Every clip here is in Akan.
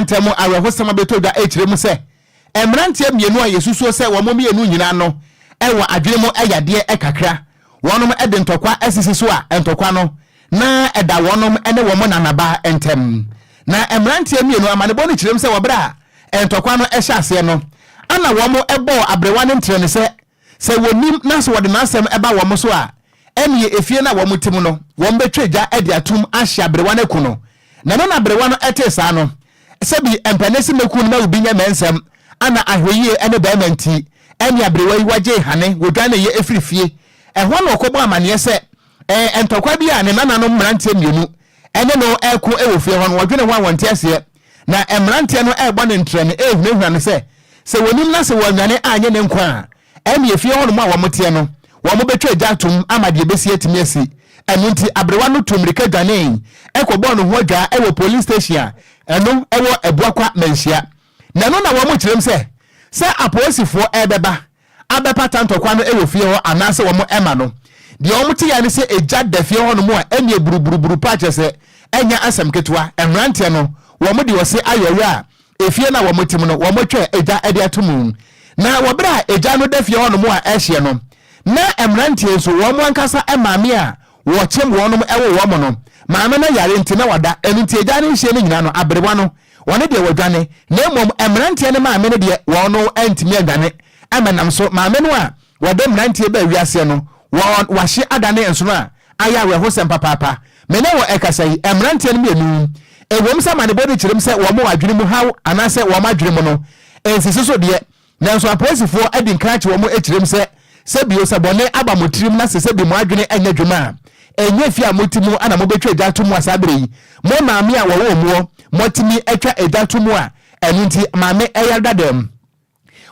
Ntam awerɛhosɛm abɛtɔ dwa rekyerɛ mu sɛ mmeranteɛ mmienu a yɛsusuo sɛ wɔn mmienu nyinaa no wɔ adwene mu yadeɛ kakra, wɔnom de ntɔkwa asisi so a ntɔkwa no na ɛda wɔnom ne wɔn nanabaa ntam. Na mmeranteɛ mmienu amanebɔ no kyerɛ mu sɛ wɔ berɛ a ntɔkwa no hyɛ aseɛ no ana wɔn bɔɔ aberewa no ntrɛne sɛ Sɛ wɔnim na sɛ wɔde n'asɛm ba wɔn so a, ɛnneɛ efie no a wɔte mu no, wɔbɛtwa gya de atom ahye aberewa no aku no. Na ɛno na aberewa no tee saa no, sɛbi mpɛne se mɛku no ma obi nyɛ mɛnsɛm, ana ahwɛyie ne barima nti, ɛnneɛ aberewa yi wagyee hane, wɔdwaneeɛ firi fie. Ɛhɔ na ɔkɔbɔɔ amaneɛ sɛ, ɛɛ, ntɔkwa bi a ne nananom mmeranteɛ mmienu ne no reko wɔ fie hɔ no, wɔdwene ho a wɔnte aseɛ. Na mmeranteɛ no rebɔ no ntrɛne rehunahuna no sɛ, sɛ wɔnim na sɛ wɔannwane anyɛ ne nkwa a, ɛnneɛ fie hɔnom a wɔteɛ no, wɔbɛtwa gya atom ama deɛ ɛbɛsi atumi asi. Ɛno nti, aberewa no tuu mmirika dwanee kɔbɔɔ ne ho adwaa wɔ police station a ɛno wɔ Abuakwa Manhyia. Na ɛno na wɔkyerɛm sɛ, sɛ apolisifoɔ rebɛba abɛpata ntɔkwa no wɔ fie hɔ anaasɛ wɔn ɛma no. Deɛ wɔn te ya ne sɛ egya da fie hɔ nom a ɛneɛ buruburuburu paa kyerɛ sɛ ɛnyɛ asɛm ketewa. Mmeranteɛ no wɔn de ɔse ayɛ ɔyɔ a efie no a wɔn te mu no wɔn atwa egya de ato mu. Na wɔ berɛ a egya no da fie hɔ nom a ɛhyeɛ no na mmeranteɛ nso wɔn ankasa maame a wɔkyem wɔn wo wɔn no maame no yare nti na wada ɛno nti egya no nhyeɛ no nyinaa no aberewa no Wɔn deɛ wɔdwane, na mmom mmeranteɛ no maame no deɛ wɔn antumi annwane ammɛnam so. Maame no a wɔde mmeranteɛ baa wiaseɛ no, wɔn wahye adane nsono a ayɛ awerɛhosɛm papaapa. Me ne wo rekasa yi, mmeranteɛ no mmienu, ɛwom sɛ amanebɔ no kyerɛm sɛ wɔn adwene mu haw anaasɛ wɔn adwene mu no nsisi so deɛ, Nanso apolisifoɔ adi nkan akye wɔn akyerɛm sɛ, sɛ bio sɛ bɔne aba mo tirim na sɛ sɛbi mo adwene nyɛ adwuma a, ɛnyɛ fie a mote mu na mobɛtwa gya ato mu a saa berɛ yi mo maame a wɔwoo moɔ moatumi atwa gya ato mu a ɛno nti maame yare dada mu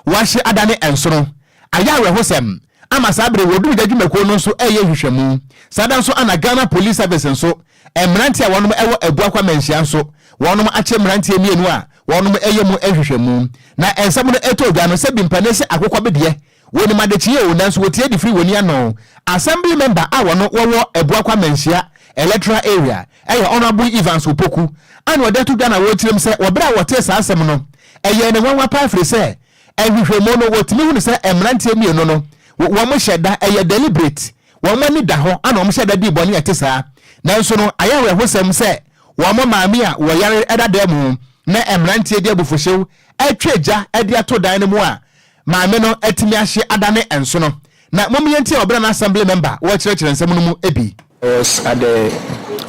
wahye adane nsono. Ayɛ awerɛhosɛm ama saa berɛ yi wɔdum gya dwumakuo no nso reyɛ nhwehwɛmu. Saa da nso na Ghana Police Service nso mmeranteɛ a wɔnom wɔ Abuakwa Manhyia nso wɔnom akye mmeranteɛ mmienu a wɔnom yɛ mu nhwehwɛmu. Na nsɛm no tɔɔ dwa no sɛ bi mpɛ ne sɛ akokɔ bedeɛ, wɔnim adekyeɛ o, nanso wɔtie de firi wɔni ano. Assembly member a wɔno wɔwɔ Abuakwa Manhyia Electoral Area yɛ Honourable Evans Opoku a na ɔde ato dwa na wɔrekyerɛm sɛ wɔ berɛ a wɔtee saa asɛm no ɛyɛɛ ne nwanwa paa firi sɛ nhwehwɛmu no wɔtumi hunu sɛ mmeranteɛ mmienu no wɔn hyɛ da ɛyɛ deliberate wɔn ani da hɔ ana wɔn hyɛ da dii bɔne a ɛte saa nanso no ayɛ awerɛhosɛm sɛ Wɔn maame a wɔyare da dan mu na mmeranteɛ de abufuhyew retwe gya de ato dan no mu a maame no atumi ahye adane nsono. Na mom yɛntie ɔbra no assembly member wɔrekyerɛkyerɛ nsɛm no mu bi. I was at the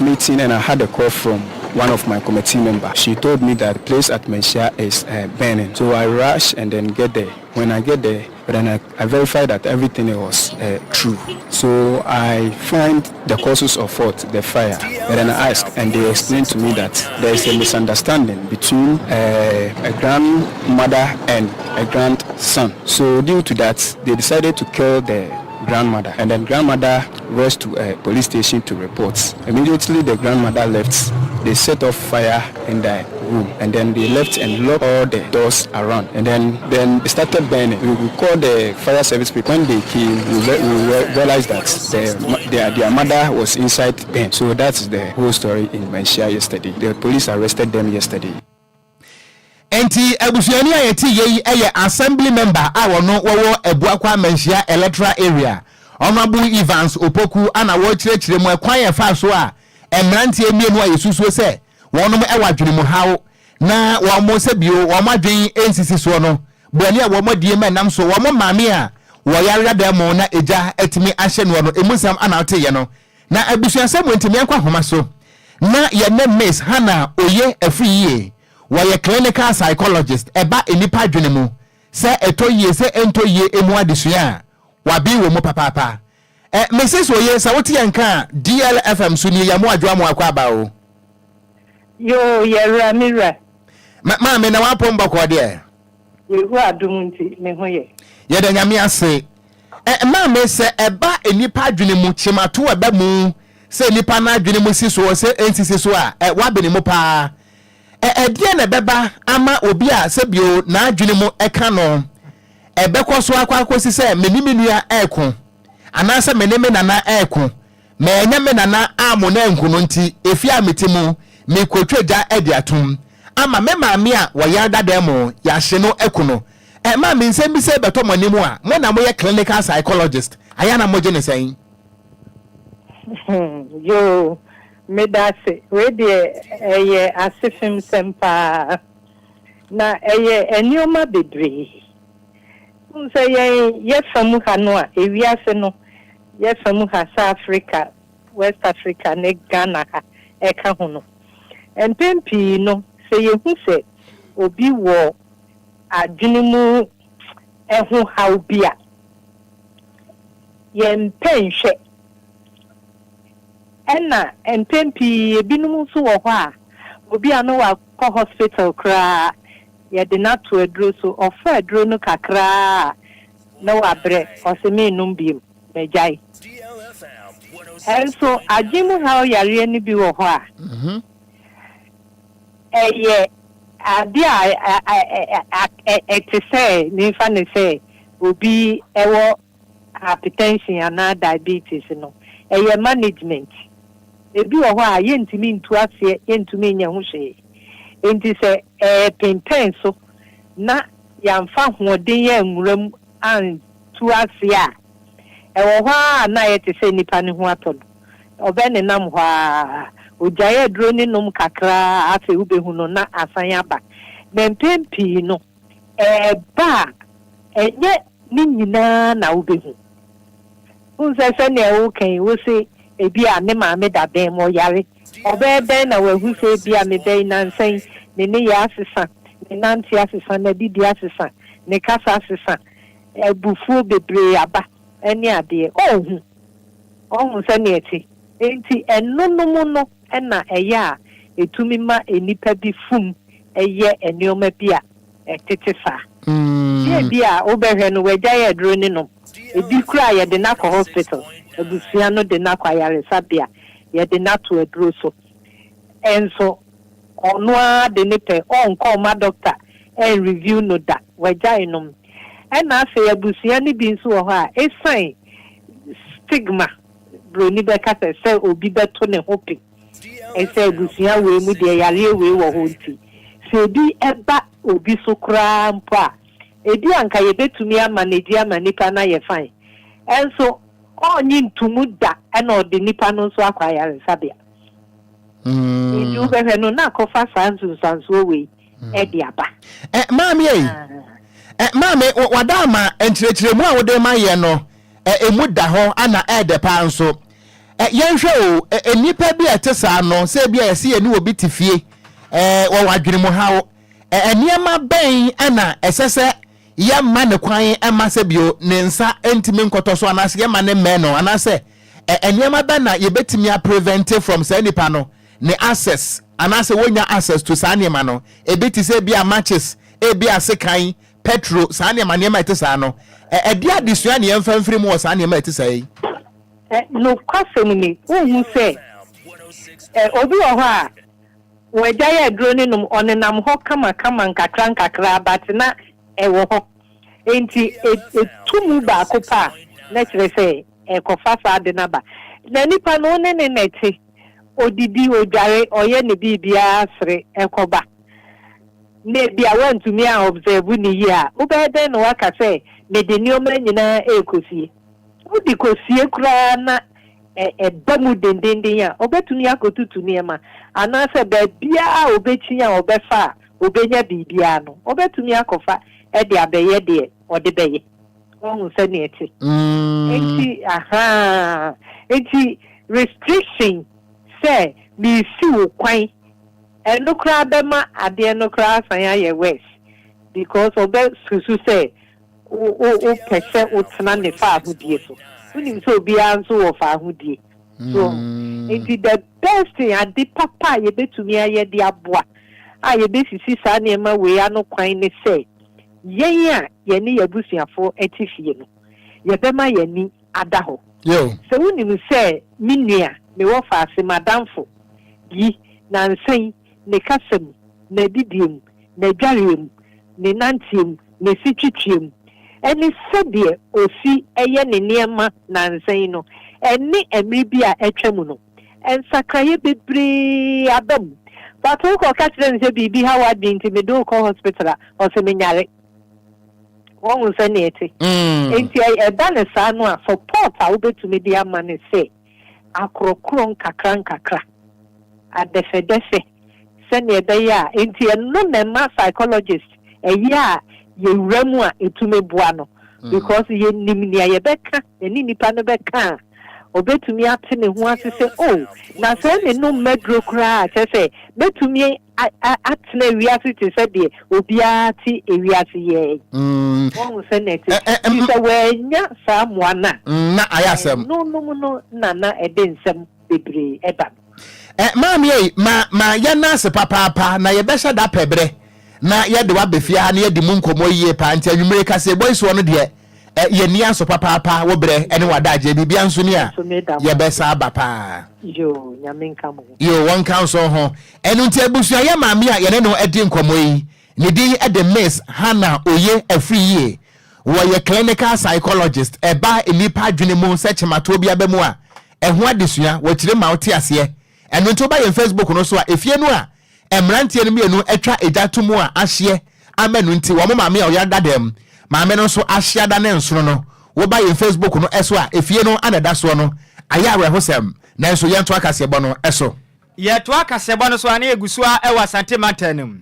meeting and I had a call from one of my committee member. She told me that place at Manhyia is burning. So I rush and then get there. When I get there, but then I, I verify that everything was true. So I find the causes of what the fire. But then I ask, and they explain to me that there is a misunderstanding between a grandmother and a grandson. So due to that, they decided to kill the grandmother. And then grandmother rushed to a police station to report. Immediately the grandmother left, they set off fire in the room and then they left and locked all the doors around and then then it started burning. We, we called the fire service people. When they came, we, re we realized that the, their, their mother was inside them. So that's the whole story in Manhyia yesterday. The police arrested them yesterday. Enti abusuani a yɛte yei yɛ Assembly member a ɔno wɔwɔ Abuakwa Manhyia Electoral Area, Honourable Evans Opoku ana wɔrekyerɛkyerɛ mu ɛkwan a ɛfaa so a mmeranteɛ mmienu a yɛsusuo sɛ wɔnom wɔ adwene mu haw na wɔn sɛ bio wɔn adwene nsisi soɔ no bɔne a wɔn adie ma ɛnam so wɔn maame a wɔyare dada mu na egya atumi ahyɛ noɔ no emu nsɛm ana woteeɛ no. Na abusuasɛm wɔ nti meɛnkɔ ahoma so na yɛne Miss Hannah Oye Afriyie wɔyɛ clinical psychologist ɛba nnipa adwene mu sɛ ɛtɔ yie sɛ ɛntɔ yie emu adesua a waben wɔ mu papaapa. Eh, Mrs. Oye, sɛ wote yɛn nka a, DLFM so nie, yɛn mo adwoa mo akɔ aba o. Yoo, yɛwura, me wura. Ma, maame, na w'apom bɔkɔɔ deɛ? Yehowa adom nti, me ho yɛ. Yɛda Nyame ase. Eh, maame, sɛ ɛba nnipa adwene mu, kyemato ɛba mu, sɛ nnipa no adwene mu si soɔ, sɛ ɛnsisi so a, eh, w'abene mu paa. Eh, ɛdeɛn na ɛbɛba ama obi a sɛbio n'adwene mu ɛka no, Ɛbɛkɔ so akɔ akɔsi sɛ me ne me nua reko, anaasɛ me ne me nana reko. Mannya me nana ammona anku no nti, efie a mete mu, mekotwa gya de atom. ama me maame a wɔyare dada mu yɛahye no aku no. Maame, nsɛm bi sɛ bɛtɔ mo anim a, mo na moyɛ clinical psychologist, ayɛ na mogye ne sɛn? Yoo, meda ase. Wei deɛ, ɛyɛ asefem sɛm paa, na ɛyɛ nneɛma bebree n sɛ yɛn yɛfa mu ha no a, ewiase no yɛfa mu ha sɛ Africa, West Africa ne Ghana ha ɛka ho no, mpɛn pii no, sɛ yɛhu sɛ obi wɔ adwene mu ɛho haw bi a, yɛmpɛ nhwɛ. Ɛna mpɛn pii ebinom nso wɔ hɔ a, obi a no wakɔ hospital koraa, yɛde no ato aduro so, ɔfa aduro no kakraa na wabrɛ, ɔsɛ mennom biem, magyae. Ɛnso adwene mu haw yareɛ no bi wɔ hɔ a, ɛyɛ ade a ɛte sɛ memfa ne sɛ obi ɛwɔ hypertension anaa diabetes no, ɛyɛ management. Ebi wɔ hɔ a yɛntumi ntu aseɛ, yɛntumi nyɛ ho hwee. Nti sɛ ɛɛpempɛn so na yɛamfa ahoɔden yɛ nwura mu antu aseɛ a, ɛwɔ hɔ a na yɛte sɛ nipa ne ho atɔ no, ɔbɛ nenam hɔ a, ogyae aduro ne nom kakraa, afei wobɛhu no na asan aba. Na mpɛn pii no, ɛɛba a, ɛnyɛ ne nyinaa na wobɛhu. Wohu sɛ sɛnea woka yi, wo se ebi a ne maame da dan mu ɔyare, ɔbɛyɛ dɛn na wahu sɛ ebi a mebɛyi nansa yi ne ne yɛ asesa, ne nante asesa, n'adidi asesa, ne kasa asesa, abufuo bebree aba ne adeɛ? Ɔnhu. Ɔhu sɛnea ɛte. Nti ɛnonom no ɛna ɛyɛ a ɛtumi ma nnipa bi fum ɛyɛ nneɛma bi a ɛtete saa. Ebi a wobɛhwɛ no, wagya yɛ aduro ne nom, ebi kura yɛde no akɔ hospital, abusua no de no akɔ ayaresabea, yɛde no ato aduro so, ɛnso ɔno ara de ne pɛ ɔnkɔ ɔma doctor ɛn review no da, wagyae nom. Ɛna afei abusua no bi nso wɔ hɔ a, esan stigma, broni bɛka sɛ obi bɛto ne ho pe ɛsɛ abusua wei mu deɛ, yareɛ wei wɔ hɔ, nti sɛ ebi ɛba obi so koraa mpo a, ebi anka yɛbɛtumi ama n'edi ama nipa na yɛ fine, ɛnso ɔnye ntumu da, ɛna ɔde nipa no nso akɔ ayaresabea. Nti wobɛhwɛ no na akɔfa saa nsunsuansoɔ wei ɛde aba. Ɛ maame yi, ɛ maame, wada ama nkyerɛkyerɛmu a wode ma yɛ no, ɛ emu da hɔ ana ɛɛdɛ paa nso. Ɛ yɛnhwɛ o, ɛ nnipa bi a ɛte saa no, sɛ ebi a yɛsi yɛ ne obi te fie, wɔwɔ adwene mu haw, nneɛma bɛn ɛna ɛsɛ sɛ yɛma ne kwan ɛma sɛ bio ne nsa ntumi nkɔtɔ so, anaasɛ yɛma ne mmɛn no, anaasɛ nneɛma bɛn na yɛbɛtumi a prevent from saa nipa no ne access, anaasɛ wonya access to saa nneɛma no? Ebi te sɛ ebi a matches, ebi a sekan, petrol, saa nneɛma ɛte saa no. Ɛde adesua ne yɛmfa mfiri mu wɔ saa nneɛma ɛte saa yi? Nokwasɛm ni, wohu sɛ obi wɔ hɔ a wɔagya yɛ aduro ne nom, ɔnenam hɔ kamakama nkakra nkakra, but na ɛwɔ hɔ. Nti etu mu baako pa a, na kyerɛ sɛ ɛkɔfa saa de n'aba. Na nipa no ne ne nɛte, odidi, odware, ɔyɛ ne biribiara, sere ɛkɔba, na ebi a wantumi a observe ne yie a, wobɛyɛ dɛn na waka sɛ mede nneɛma nyinaa ɛrekɔsie? Wode kɔsie koraa na ɛba mu dendenden a, ɔbɛtumi akɔtutu nneɛma, anaasɛ baabiara a ɔbɛkyi a ɔbɛfa a ɔbɛnya biribiara no, ɔbɛtumi akɔfa ɛde abɛyɛ deɛ ɔde bɛyɛ. Ɔhu sɛnea ɛte. Nti aha, nti restriction sɛ meesi wo kwan, ɛno koraa bɛma adeɛ no koraa asan ayɛ worse, because ɔbɛ susu sɛ wo wo wopɛ sɛ wotena ne fa ahodie so. Wonim sɛ obiara nso wɔ fa ahodie so. Nti the best thing, ade papa a yɛbɛtumi ayɛ de aboa a yɛbɛsisi saa nneɛma wei ano kwan ne sɛ yɛn a yɛne yɛn abusuafoɔ te fie no, yɛbɛma yɛn ani ada hɔ. Sɛ wonim sɛ me nua, mewɔ faase, madamfo yi, nansa yi ne kasa mu, n'adidie mu, n'adwareɛ mu, ne nanteɛ mu, ne si twitwie mu, ɛne sɛdeɛ osi ɛyɛ ne nneɛma nansa yi no, ɛne mmere bi a atwa mu no, nsakraeɛ bebree aba mu. But wokɔ ka kyerɛ no sɛ biribi ha w'adwene nti mede wo kɔ hospital a, ɔse menyare. Woahu sɛnea ɛte? Enti ɛba no saa no a, support a wobɛtumi de ama ne sɛ akorɔkorɔ nkakrankakra, adɛfɛdɛfɛ, sɛnea ɛbɛyɛ a, enti ɛno na ɛma psychologist ɛyɛ a yɛwura mu a ɛtumi boa no because yɛnim nea yɛbɛka, yɛne nipa no bɛka a, ɔbɛtumi ate ne ho ase sɛ oh, na sɛ menom maduro koraa a, kyerɛ sɛ mɛtumi atena wiase te sɛ deɛ obiara te ewiase yɛ. Wɔn sɛ na ɛte nti sɛ wɔanya saa mmoa no a, na ayɛ asɛm. Ɛno nom no na na ɛde nsɛm bebree ɛba no. Maame ei, ma ma yɛn ase papaapa na yɛbɛhyɛ da pɛ berɛ na yɛde waba fie ha na yɛdi mu nkɔmmɔ yie paa. Nti anwummere kaseɛbɔ yi soɔ no deɛ, yɛnni aso papaapa. Wo berɛ ne w'adagyeɛ biribia nso ni a, Nso meda mo ase. Yɛbɛsa aba paa. Yoo, Nyame nka mo ho. Yoo, wɔnka nso ho. Ɛno nti abusua, yɛ maame a yɛne no adi nkɔmmɔ yi, ne din de Miss Hannah Oye Afriyie. Wɔyɛ clinical psychologist. Ɛba nnipa adwene mu sɛ kyematoɔ bi aba mu a, ɛho adesua, wɔkyerɛ ma wote aseɛ. Ɛno nti woba yɛn Facebook no so a, efie no a mmeranteɛ no mmienu atwa egya to mu a ahyeɛ ama no nti wɔn maame a ɔyare dada mu, maame no nso ahye ada ne nsono no, woba yɛn Facebook no so a, efie no na ɛda soɔ no, ayɛ awerɛhosɛm. Nanso yɛntoa kaseɛbɔ no so. Yɛtoa kaseɛbɔ no so a, na yɛgu so ara wɔ Asante mantam no mu.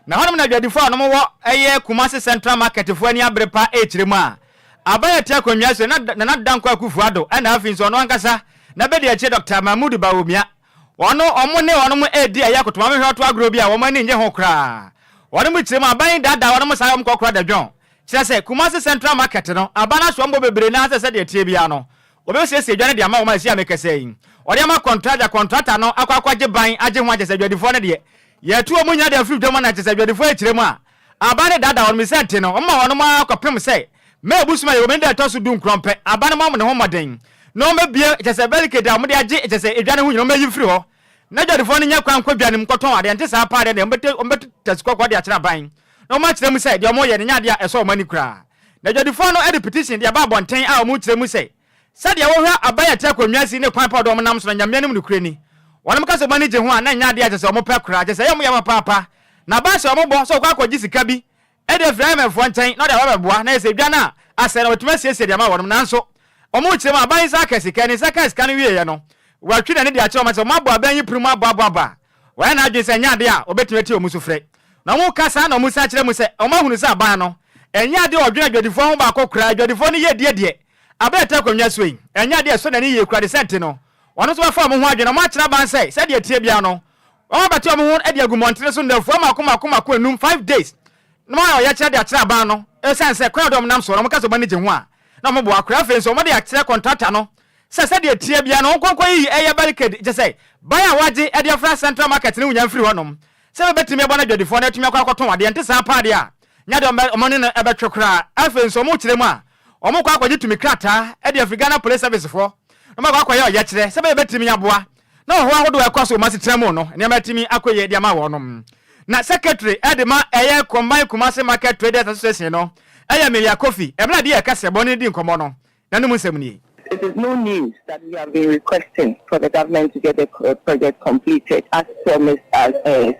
Na hɔnom na adwadifo a wɔn wɔ ɛyɛ Kumasi Central Market foɔ ani abere pa rekyerɛ mu a, aban a ɛte akonnwa so na Nana Dankwa Akufo Addo ɛna afei nso ɔno ankasa na bɛdi akyire Dɔkta Mahmood Bawumia. Wɔn wɔn ne wɔn redi ɛyɛ akotomamehwɛ ɔto agorɔ bi a wɔn ani nnye ho koraa. Wɔn kyerɛ mu aban yi daadaa wɔn saa wɔn kɔkora dadwɔn. Kyerɛ sɛ Kumasi Central Market no aban asoa mbɔ bebree naa sɛ sɛdeɛ ɛteɛ biara no Wɔbɛsiesie dwa no de ama wɔn a ɛsi a mekasa yi. Wɔde ama kɔntragya, kɔntrata no akɔ akɔgye ban agye ho akyɛ sɛ adwadifoɔ no deɛ, yɛatu wɔn nyinaa de afiri dwam anaa kyɛ sɛ adwadifoɔ rekyerɛ mu a, aban no daadaa wɔn mesɛ nte no, wɔma wɔnom ara kɔpem sɛ May bosome a yɛwɔ mu no da a ɛtɔ so dunkron pɛ, aban no mmɔ ne ho mmɔden na wɔmmɛbue kyɛ sɛ barricade a wɔde agye kyɛ sɛ edwa no ho nyinaa wɔmmɛyi mfiri hɔ na adwadifoɔ no nya kwan nkɔ dwa no mu nkɔtɔn adeɛ, ɛnte saa paa deɛ deɛ wɔbɛtu tasikɔkɔɔ de akyerɛ aban na wɔakyerɛ mu sɛ deɛ wɔreyɛ no nyɛ adeɛ a ɛsɔ wɔn ani koraa. Na adwadifoɔ no de petition de aba abɔnten a wɔrekyerɛ mu sɛ, sɛdeɛ wohwɛ aban a ɛte akonnwa si ne kwan pa a wɔde wɔn nam so no, Nyame anim nokorɛ ni. Wɔnom ka sɛ wɔn ani gye ho a, na ɛnyɛ adeɛ a kyerɛ sɛ wɔpɛ koraa, kyerɛ sɛ ɛyɛ wɔn ya papaapa. Na aban hyɛ wɔn bɔ sɛ wɔkɔ akɔgye sika bi de afiri IMF foɔ nkyɛn na wɔde aba abɛboa, na ɛyɛ sɛ dwa no a asɛe no wɔatumi asiesie de ama wɔnom. Nanso wɔrekyerɛ mu a, aban nsa aka sika, ne nsa kaa sika no wieeɛ no, watwi n'ani de akyerɛ wɔn sɛ wɔabɔ aban yi pono mu aboaboaba a Wɔayɛ n'adwene sɛ ɛnyɛ ade a wɔbɛtumi atie wɔn sufrɛ. Na wɔka saa na wɔsan kyerɛ mu sɛ wɔahunu sɛ aban no nyɛ ade a ɔdwene adwadifoɔ ho baako koraa, adwadifoɔ no yiedie deɛ, aber a ɛte akonnwa soɔ yi, ɛnyɛ ade a ɛsɔ n'ani yie koraa de sɛ nti no, wɔn nso bɛfa wɔn ho adwene na wɔakyerɛ aban sɛ sɛdeɛ ɛteɛ biara no, wɔabɛte wɔn ho de agu mmɔntene so nnafua mmaako mmaako mmaako enum, 5 days, na wɔayɛ ɔyɛkyerɛ de akyerɛ aban no ɛsiane sɛ kwan a wɔde wɔn nam soɔ no wɔka sɛ wɔn ani gye ho a na wɔboa koraa. Afei nso wɔde akyerɛ kɔntrata no sɛ sɛdeɛ ɛteɛ biara no wɔnkɔ nkɔyiyi ɛyɛ barricade, kyerɛ sɛ, ban a wɔagye de afra Central Market no nnya mfiri hɔnom, sɛ bɛbɛtumi abɔ no adwadifoɔ no atumi akɔ akɔtɔn adeɛ. Ɛnte saa paa deɛ a, nyɛ adeɛ a wɔne no bɛtwe koraa. Afei nso wɔkyerɛ mu a, wɔkɔ akɔgye tumi krataa de afiri Ghana Police Service foɔ na wɔakɔ akɔyɛ ɔyɛkyerɛ sɛ ɛbɛyɛ bɛtumi aboa na ɔhaw ahodoɔ a ɛkɔ so wɔ wɔn asetena mu no nneɛma atumi akɔ yie de ama wɔnom. Na Secretary de ma ɛyɛ Combined Kumasi Market Traders Association no yɛ Amelia Kofi, ɛberɛ a ɛde yɛn kaseɛbɔ no redi nkɔmmɔ no, n'anom nsɛm nie. It is no news that we have been requesting for the government to get the project completed as promised as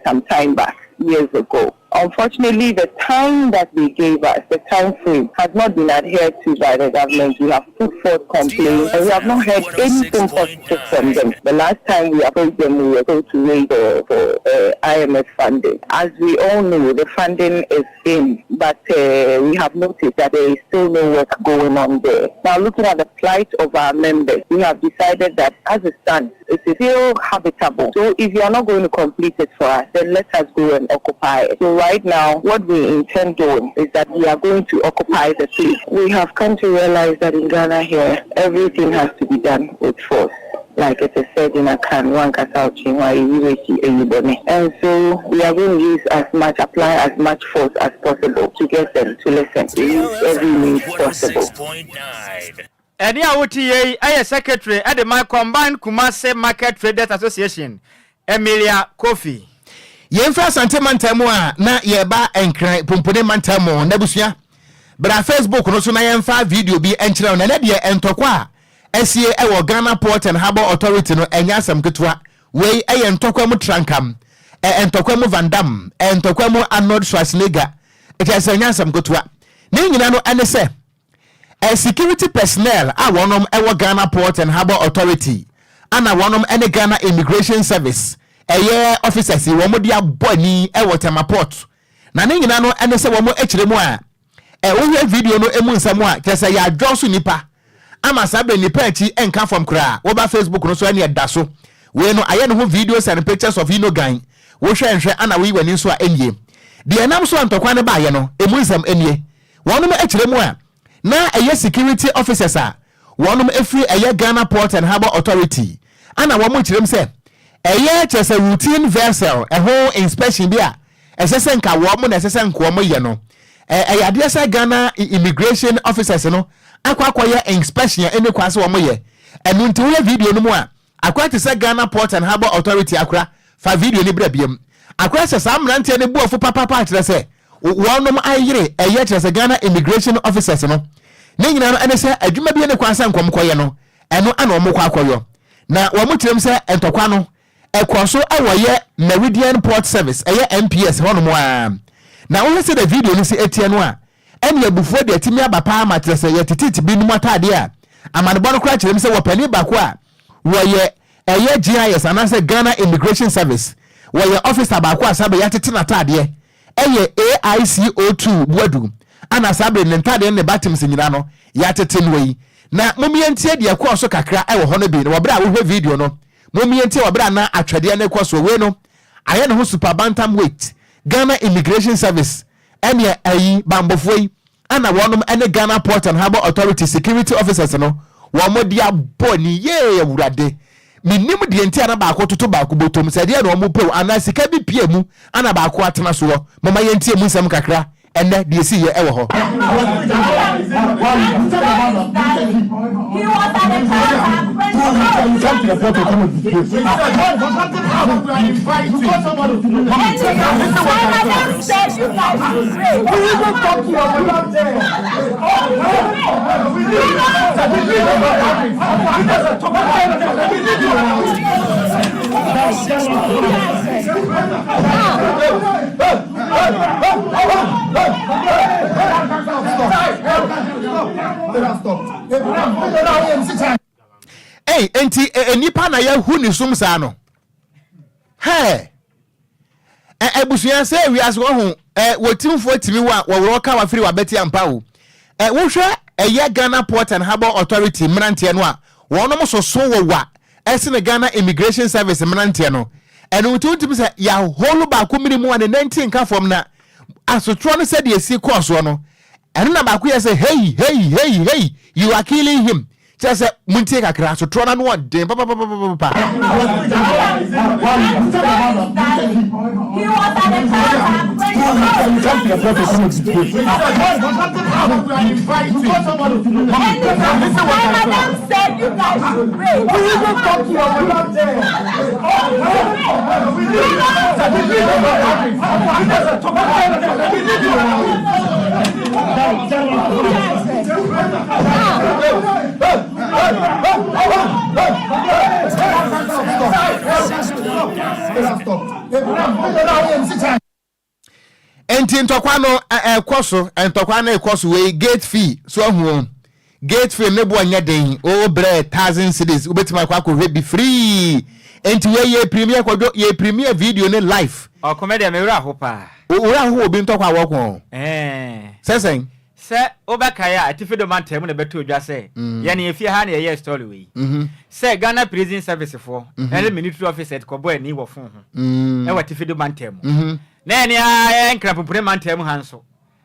some time back, years ago. Unfortunately, the time that they gave us, the time frame, has not been adhered to by the government. We have put forth complaints and we have not heard anything positive from them. The last time we approached them, we were told to wait for IMF funding. As we all know, the funding is in, but we have noticed that there is still no work going on there. Now, looking at the plight of our members, we have decided that as it stands, it is still habitable. So if you are not going to complete it for us, then let us go and occupy it. So right now, what we intend doing is that we are going to occupy the place. We have come to realize that in Ghana here, everything has to be done with force. Like it is said in Akan, and so we are going to use as much, apply as much force as possible to get them to listen. We use every means possible. Ɛne a wote yei ɛyɛ secretary ɛde ma Combined Kumasi Market Traders Association, Emilia Kofi. Yɛmfiri Asante mantam mu a na yɛreba Nkran Pumpuni mantam mu. N'abusua, bra Facebook no so na yɛmfa video bi nkyerɛ wo. Na ɛnɛ deɛ ntɔkwa a asie wɔ Ghana Port and Harbour Authority no ɛnyɛ asɛm ketewa. Wei ɛyɛ ntɔkwa mu trankam. Ntɔkwa mu Van Damme, ntɔkwa mu Arnold Schwarzenegger, kyerɛ sɛ ɛnyɛ asɛm ketewa. Ne nyinaa no ɛne sɛ security personnel a wɔnom ɛwɔ Ghana Port and Harbour Authority ana wɔnom ɛne Ghana Immigration Service ɛyɛ officers yi wɔn de abɔ ani ɛwɔ Tema Port. Na ne nyinaa no ɛne sɛ wɔn akyerɛ mu a Ɛ wohwɛ video no emu nsɛm a, kyerɛ sɛ yɛadwɔ so nnipa ama saa berɛ nnipa akyi nka fam koraa. Woba Facebook no so ɛne ɛda so. Wei no ayɛ ne ho videos and pictures of Inogan. Wohwɛ nhwɛ ana woyi w'ani nso a ɛnnie. Deɛ ɛnam so a ntɔkwa no baeɛ no, emu nsɛm nie. Wɔnom kyerɛ mu a, na ɛyɛ security officers a wɔnom firi ɛyɛ Ghana Port and Harbour Authority ana wɔn kyerɛ mu sɛ ɛyɛ kyerɛ sɛ routine vessel ɛho inspection bi a ɛsɛ sɛ nka wɔn na ɛsɛ sɛ nka wɔn yɛ no. Ɛyɛ adeɛ sɛ Ghana immigration officers no akɔ akɔyɛ inspection a ɛnni kwan sɛ wɔn yɛ. Ɛno nti wohwɛ video no mu a, akora te sɛ Ghana Port and Harbour Authority akora, fa video no bra biam. Akora sɛ saa mmeranteɛ no bo afu papaapa kyerɛ sɛ wɔnom ayere ɛyɛ kyerɛ sɛ Ghana immigration officers no. Ne nyinaa no ɛne sɛ adwuma bi ɛnni kwan sɛ nka wɔn kɔyɛ no, ɛno ana wɔn kɔ akɔyɔ. Na wɔn kyerɛm sɛ ntɔkwa no Ɛkɔ so wɔ yɛ Meridian Port Service, ɛyɛ MPS, hɔnom ara. Na wohwɛ sɛdeɛ video no si teɛ no a, ɛne abufuo deɛ atumi aba paa ma kyerɛ sɛ yɛtetete binom ataadeɛ a amanebɔ no koraa kyerɛ mu sɛ wɔ panin baako a wɔyɛ ɛyɛ GIS anaasɛ Ghana Immigration Service wɔyɛ officer baako a saa bɛ yɛatete n'ataadeɛ ɛyɛ AICO2 Boadu ana saa bere ne ntaadeɛ ne ne batims nyinaa no yɛatete no yi. Na mom yɛntie deɛ ɛkɔɔ so kakra ɛwɔ hɔ no bi na wɔ berɛ a wohwɛ video no Mom yɛntie wɔ berɛ a na atwɛdeɛ no rekɔ soɔ. Wei no ayɛ ne ho super bantam weight. Ghana Immigration Service ɛneɛ ayi banbɔfoɔ yi ɛna wɔnom ɛne Ghana Port and Harbour Authority security officers no wɔn de abɔ ni. Yee Awurade! Mennim deɛ nti a na baako toto baako bɔtɔm, sɛ ɛdeɛ na wɔn pɛ o anaa sika bi pue mu ana baako atena soɔ. Momma yɛntie mu nsɛm kakra. Ɛnnɛ, deɛ ɛsiiɛ wɔ hɔ. Ei, enti nnipa na yɛahu ne sum saa no? Hɛɛ! Abusua sɛ wiase wɔ ho wɔtimfoɔ tumi wɔ a wɔworɔ ka wafiri wabɛte ampa o. Wohwɛ ɛyɛ Ghana Port and Harbour Authority mmeranteɛ no a wɔnom soso wɔ wa ɛsene Ghana Immigration Service mmeranteɛ no. Ɛno nti wotumi sɛ yɛaholo baako mene mu a ne nanti nka fam na asotorɔ no sɛdeɛ ɛsi kɔɔ soɔ no, ɛno na baako yɛ sɛ hei hei hei hei you are killing him. Kyerɛ sɛ montie kakra asotorɔ no ano ɔden papapapapapa. Nti ntɔkwa no ɛkɔ so, ntɔkwa no ɛkɔ so wei gate fee so ahu o. Gate fee ne boɔ nyɛ den, o brɛ thousand cedis wobɛtumi akɔ akɔhwɛ bi free. Nti wei yɛ premier kɔdwo yɛ premier video ne life. Ɔko me deɛ me werɛ aho paa. Wo werɛ aho wɔ obi ntɔkwa a wɔko? Ɛɛ. Sɛ sɛn? Sɛ wobɛkae a, Atifi Do Mantam mu na ɛbɛtoo dwa sɛ yɛn efie ha na yɛyɛɛ story wei sɛ Ghana Prison Service foɔ ne Military officers kɔbɔɔ ani wɔ fon ho wɔ Atifi Do Mantam mu. Na yɛn ara yɛn Nkrampopone Mantam ha nso,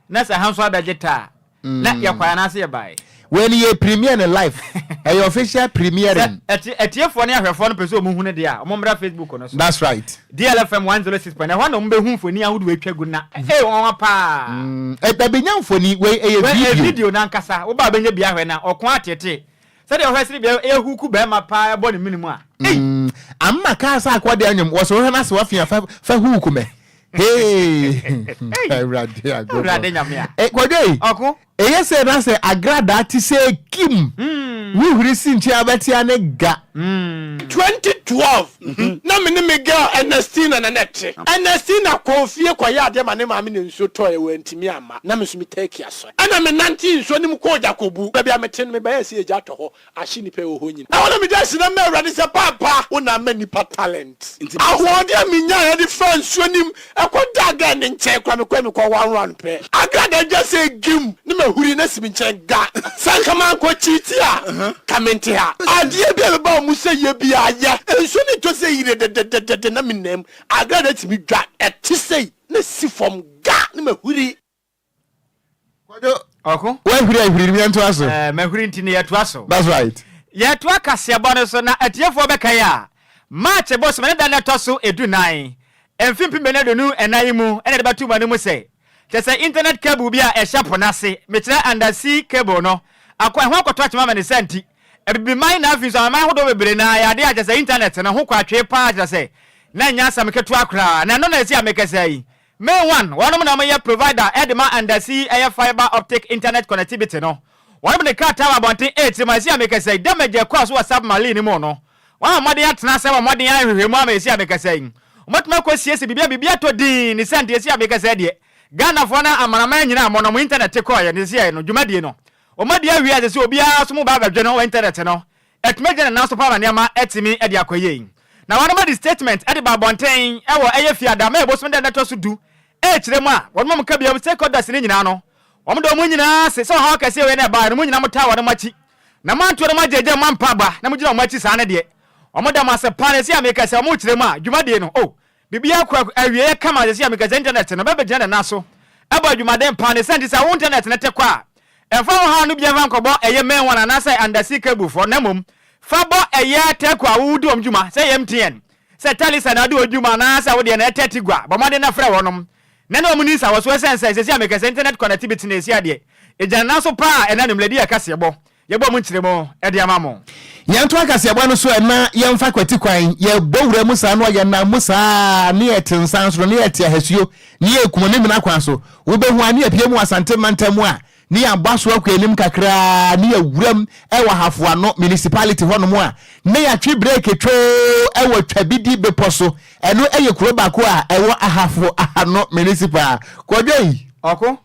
na sɛ ha nso abɛgye taa a, na yɛkɔe anaasɛ yɛbae. Wei no yɛ premiere no live. Ɛyɛ official premiering. Sɛ atiefoɔ ne ahwɛfoɔ no pɛ sɛ wɔn hunu deɛ a, wɔn mmra Facebook no so. That's right. DLFM 106. Ɛhɔ na wɔn bɛhu mfoni ahodoɔ atwa gu na ee nwanwa paa. Mm, dabi nya mfoni, wei ɛyɛ video. Wei ɛyɛ video no ankasa, wo ba a bɛnya bi ahwɛ na ɔko atetee. Sɛdeɛ ɔhwɛ sene bia ɛyɛ huku bɛrima paa ɛbɔ ne mene mu a, ei. Mm, amma kaa sɛ akɔ deɛ anwom, wɔ so wohwɛ no ase wafia fa, fa huku mɛ. Hey, Awurade agorɔ. Awurade nyame a. Eh, kwadwo yi. Ɔko. Ɛyɛ sɛ na sɛ agradaa te sɛ kim, wohuri si nkyɛn a wobɛte a ne ga. 2012 na me ne me girl Ernestina na na ɛte. Ernestina kɔɔ fie kɔyɛɛ adeɛ ma ne maame na nsuo tɔeɛ wantumi amma na me nso me turkey asɔe. Ɛna me nantee nsuo no mu kɔɔ Gyakobu baabi a mete no mebɛyɛɛ sɛ egya atɔ hɔ ahye nnipa a ɛwɔ hɔ nyinaa. Ɛhɔ na mede aseda maa Awurade sɛ, Paapa, wo na ama nnipa talent. Ahoɔden a minyae de faa nsuo no mu kɔdaa girl no nkyɛn koraa, mekɔe mekɔ one round pɛ. Agrada dwa sɛ gim na mahuri na asi me nkyɛn ga. Sɛ anka mankɔ cheat a, ka mente ha. Adeɛ bi a ɛbɛba wo mu sɛ yɛ biara yɛ. Nsuo no retɔ sɛ yire dɛdɛdɛdɛ na menam. Agrada tumi dwa, ɛte sei na asi fam ga na mahuri. Kwadwo, Ɔko. Woahwiri ahwiri no yɛntoa so. Eh, mahwiri nti no yɛtoa so. That's right. Yɛtoa kaseɛbɔ no so na atiefoɔ bɛkae a, March bosome ne da no ɛtɔ so edunan, mfe 2024 yi mu na yɛde bɛto mo anim sɛ, kyerɛ sɛ internet cable bi a ɛhyɛ po no ase, mekyerɛ under sea cable no, akɔ ɛho akɔtɔ akyem ama ne saa nti, Abibiman na afei nso amanaman ahodoɔ bebree no ara yɛ adeɛ a kyerɛ sɛ internet no ho kɔ atwee paa kyerɛ sɛ na ɛnyɛ asɛm ketewa koraa na ɛno na ɛsi a mekasa yi. Main one, wɔnom na wɔyɛ provider de ma undersea ɛyɛ fibre optic internet connectivity no. Wɔnom de krataa wɔ abɔnten ɛrekyerɛ mu a ɛsi a mekasa yi damage a ɛkɔɔ so wɔ submarine no mu no wɔabɔ mmɔden atena ase abɔ mmɔden ayɛ nhwehwɛmu ama ɛsi a mekasa yi wɔatumi akɔ siesie biribi a biribi atɔ dinn ne sɛ nti ɛsi a mekasa yi deɛ Ghanafoɔ no amanaman nyinaa mo no mo internet kɔɔyɛ ne sɛ no dwumadie no wɔadi awie a ɛsɛ sɛ obiara nso mo ba abɛdwene wɔ internet no Atumi agyina ne nan so paa ma nneɛma atumi de akɔ yie. Na wɔnom adi statement de ba abɔnten wɔ ɛyɛ Fiada, May bosome da a ɛtɔ so du ɛrekyerɛ mu a wɔnom a wɔka biam stakeholders no nyinaa no wɔn da wɔn nyinaa ase sɛ ɔhaw kɛseɛ wei na ɛbaeɛ no mo nyinaa mo taa wɔnom akyi na moanto wɔnom agyaagyaa mu ampa aba na mogyina wɔn akyi saa no deɛ wɔn da mo ase paa na ɛsi a meka sɛ wɔn rekyerɛ mu a dwumadie no oh Biribiara kɔ awieɛ kama seesei a meka sɛ internet no bɛbɛgyina ne nan so abɔ adwumaden paa ne sɛ nti sɛ wo internet no te kɔ a ɛmfa wo haw no biara mfa nkɔbɔ ɛyɛ main one anaasɛ undersea cable foɔ na mmom fa bɔ ɛyɛ telco a wodi wɔn dwuma sɛ ɛyɛ MTN sɛ Telecel na wode wɔn dwuma anaasɛ wo deɛ no Airtel Tigo a bɔ mmɔden na frɛ wɔnom na ne wɔn ni nsawɔsoɔ ɛsiane sɛ seesei a meka sɛ internet connectivity no ɛsi adeɛ ɛgyina ne nan so paa ɛna anwummerɛ di yɛ kaseɛbɔ Yɛbɔ mu nkyerɛmu de ama mo. Yɛntoa kaseɛbɔ no so ɛ na yɛmfa kwati kwan. Yɛbɔ wura mu saa na yɛnam mu saa ne yɛte nsa nso ne yɛte ahasuo ne yɛkum amemena kwan so. Wobɛhu a ne yɛpue mu wɔ Asante mantam mu a ne yɛabɔ aso akɔ anim kakraa ne yɛwuram wɔ Ahafo Ano Municipality hɔnom a ne yɛatwe breki twoo wɔ Twabidi bepɔ so. Ɛno yɛ kuro baako a ɛwɔ Ahafo Ano Municipal. Kwadwo yi. Ɔko.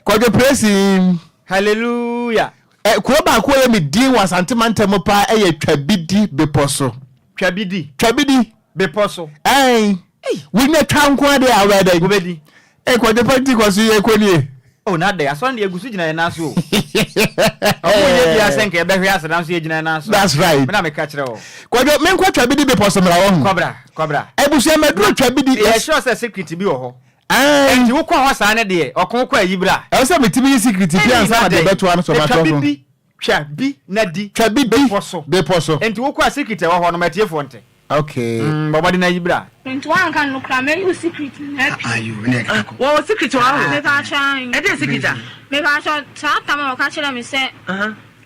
Kwadwo Presin. Hallelujah. Ɛ, kuro baako a ɛyɛ me din wɔ Asante mantam mu paa yɛ Twabidi bepɔ so. Twabidi. Twabidi. Bepɔ so. Ɛn, wonya twa nko adeɛ a wobɛyɛ dɛn? Wobɛdi. Ɛ, Kwadwo Pentecost yi ɛkɔ nie. Oh, na dɛ, asɔre no deɛ egu so gyina yɛn nan so o. Ɔmo nyɛ biara sɛ nka yɛbɛhwe ase nanso yɛgyina yɛn nan so. That's right. Me na meka kyerɛ wo. Kwadwo, menkɔ Twabidi bepɔ so mmra wahu. Kɔbra, kɔbra. Abusua maduru Twabidi. Yɛ sure sɛ secret bi wɔ hɔ. Ae. Enti wokɔ hɔ saa no deɛ, ɔko kɔ ayi bra. Ɛwɔ sɛ metumi yi secret bi ansa na deɛ bɛtoa no so Twa matoa bi so. di, twa bi na di. Twa bi di bepɔ so. Bepɔ so. Enti wokɔ a secret a ɛwɔ hɔ no ma atiefoɔ nte. Okay. Mm, bɔ mmɔden na yi bra. Nti woanka no koraa mɛyi wo secret nyinaa pii. Wɔwɔ secret wɔ hɔ? Mepakyɛ ae. Ɛdeɛn secret a? Mepakyɛ saa tam a ɔka kyerɛɛ me sɛ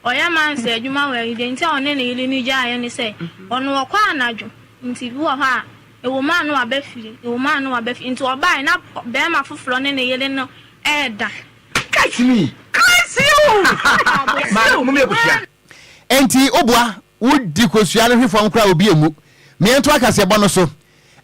ɔyɛ manse adwuma wɔ ayi deɛ nti a ɔne ne yere no gyaeɛ ne sɛ ɔno ɔkɔ anadwo nti bi wɔ hɔ a Ɛwɔ mu a na waba fie, ɛwɔ mu a na waba fie. Nti ɔbaeɛ na barima foforɔ ne ne yere no reda. Catch me! Curse you! Maame, mom yɛ kosua. Enti woboa, wodi kosua no hwe fam koraa obi mmu. Me yɛntoa kaseɛbɔ no so.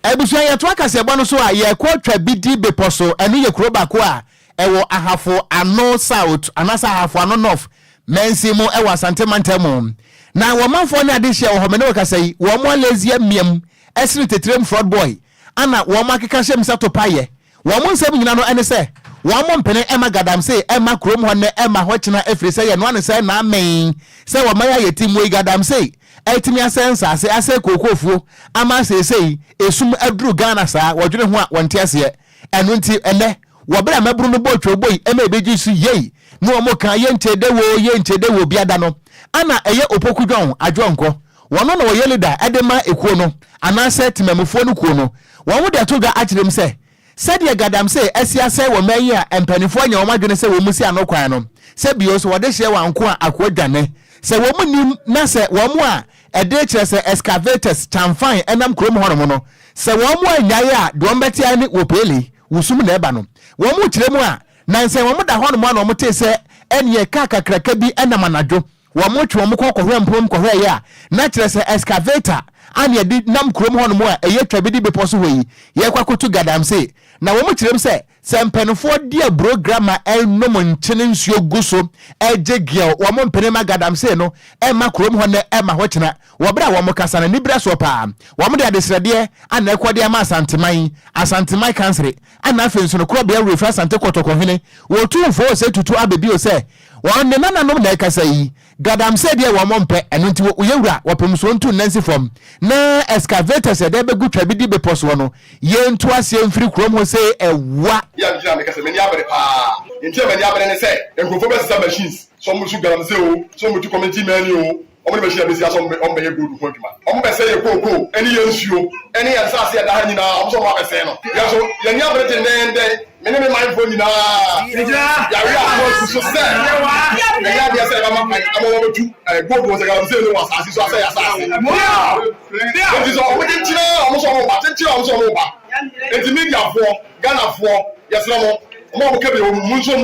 Abusua yɛtoa kaseɛbɔ no so a yɛkɔ Twabidi bepɔ so, ɛno yɛ kuro baako a ɛwɔ Ahafo Ano South anaasɛ Ahafo Ano North mansin mu wɔ Asante mantam mu. Na wɔn manfoɔ ne adehyeɛ wɔ hɔ, me ne wo kasa yi, wɔn alɛzi amiam sene teterem fraud boy ana wɔn akeka hyɛ mu sɛ topa yɛ. Wɔn nsɛm nyina no ne sɛ wɔn mpene mma gadamsey mma kurom hɔ nnɛ mma hɔ kyena ɛfiri sɛ yɛnoa no sɛ na amen sɛ wɔma yɛ ayɛ ti mmoi gadamsey atumi asɛe nsaase asɛe kookoofuo ama seesei esum aduru Ghana saa wɔdwene ho a wɔnte aseɛ ɛno nti ɛnnɛ wɔ berɛ a mmabunu no bɔɔ twoboi ma ɛbɛgye so yei na wɔn ka yɛnkyɛ dɛ woo yɛnkyɛ dɛ woo biada no ana ɛyɛ Opoku Dwɔn Adwoɔnkɔ Wɔn na wɔyɛ leader de ma ekuo no anaasɛ temamufoɔ no kuo no. Wɔn de ato dwa akyerɛ mu sɛ, sɛdeɛ Gadamsey asi asɛe wɔ man yi a mpaninfoɔ anya wɔn adwene sɛ wɔn si ano kwan no, sɛ bio sɛ wɔde hyeɛ wɔn anko a akoa dwane. Sɛ wɔn nnim na sɛ wɔn a ɛde kyerɛ sɛ excavators, kyamfan nam kurom hɔnom no, sɛ wɔn annyae a deɛ wɔn bɛte ara ne wɔpeele, wosum na ɛba no. Wɔn kyerɛ mu a, Nansa yi wɔda hɔnom a na wɔtee sɛ Ɛneɛ kaa kakraka bi nam anadwo, wɔtwe wɔn kɔ kɔhwɛ mpom kɔhwɛeɛ a, na kyerɛ sɛ excavator a na yɛde nam kurom hɔnom a ɛyɛ Twabidi bepɔ so hɔ yi, yɛrekɔ akɔtu galamsey. Na wɔkyerɛm sɛ, sɛ mpanimfoɔ de aburo grama nom nkyene nsuo gu so gye geɛw, wɔn mpene ma galamsey no mma kurom hɔ nnɛ mma hɔ kyena. Wɔ berɛ a wɔkasa no, anibere soɔ paa, wɔde adesrɛdeɛ a na ɛkɔ de ama Asanteman, Asanteman Kansere, ɛna afei nso no korɔbea wura firi Asante Kɔtɔkɔ hene Otumfoɔ Osei Tutu Abebio sɛ wɔn ne nananom na ɛkasa yi, Gadamsey deɛ wɔn mpɛ, ɛno nti wɔ yɛ wura wɔpem soɔ ntu nna nsi fam na excavators ɛdɛ bɛgu Twabidi bepɔ soɔ no yɛntu aseɛ mfiri kurom hɔ sei ɛwa. Yɛ a megyina meka sɛ m'ani abere paa. Deɛ nti a m'ani abere ne sɛ nkurɔfoɔ bɛsesa machines sɛ wɔretu galamsey oo, sɛ wɔretu community mining oo, Wɔn de machine abesi ha sɛ wɔn bɛyɛ gold ho adwuma. Wɔn bɛsɛe yɛn kookoo ne yɛn nsuo ne yɛn nsaase a ɛda ha nyinaa. Wɔn nso wɔn abɛsɛe no. Yɛn nso yɛn ani abere dendeenden. Me ne me manfoɔ nyinaa yɛawe aso asi so sɛ ɛnyɛ adeɛ sɛ yɛbɛma kwan ama wɔabɛtu gold wɔ sɛ galamsey no wɔ asaase so asɛe asaase. Enti sɛ wɔn kyenkyene a wɔn nso wɔn reba, kyenkyene a wɔn nso wɔn reba. Enti mediafoɔ, Ghanafoɔ, yɛsrɛ mo, wɔn a wɔka bi wɔ mo mu nso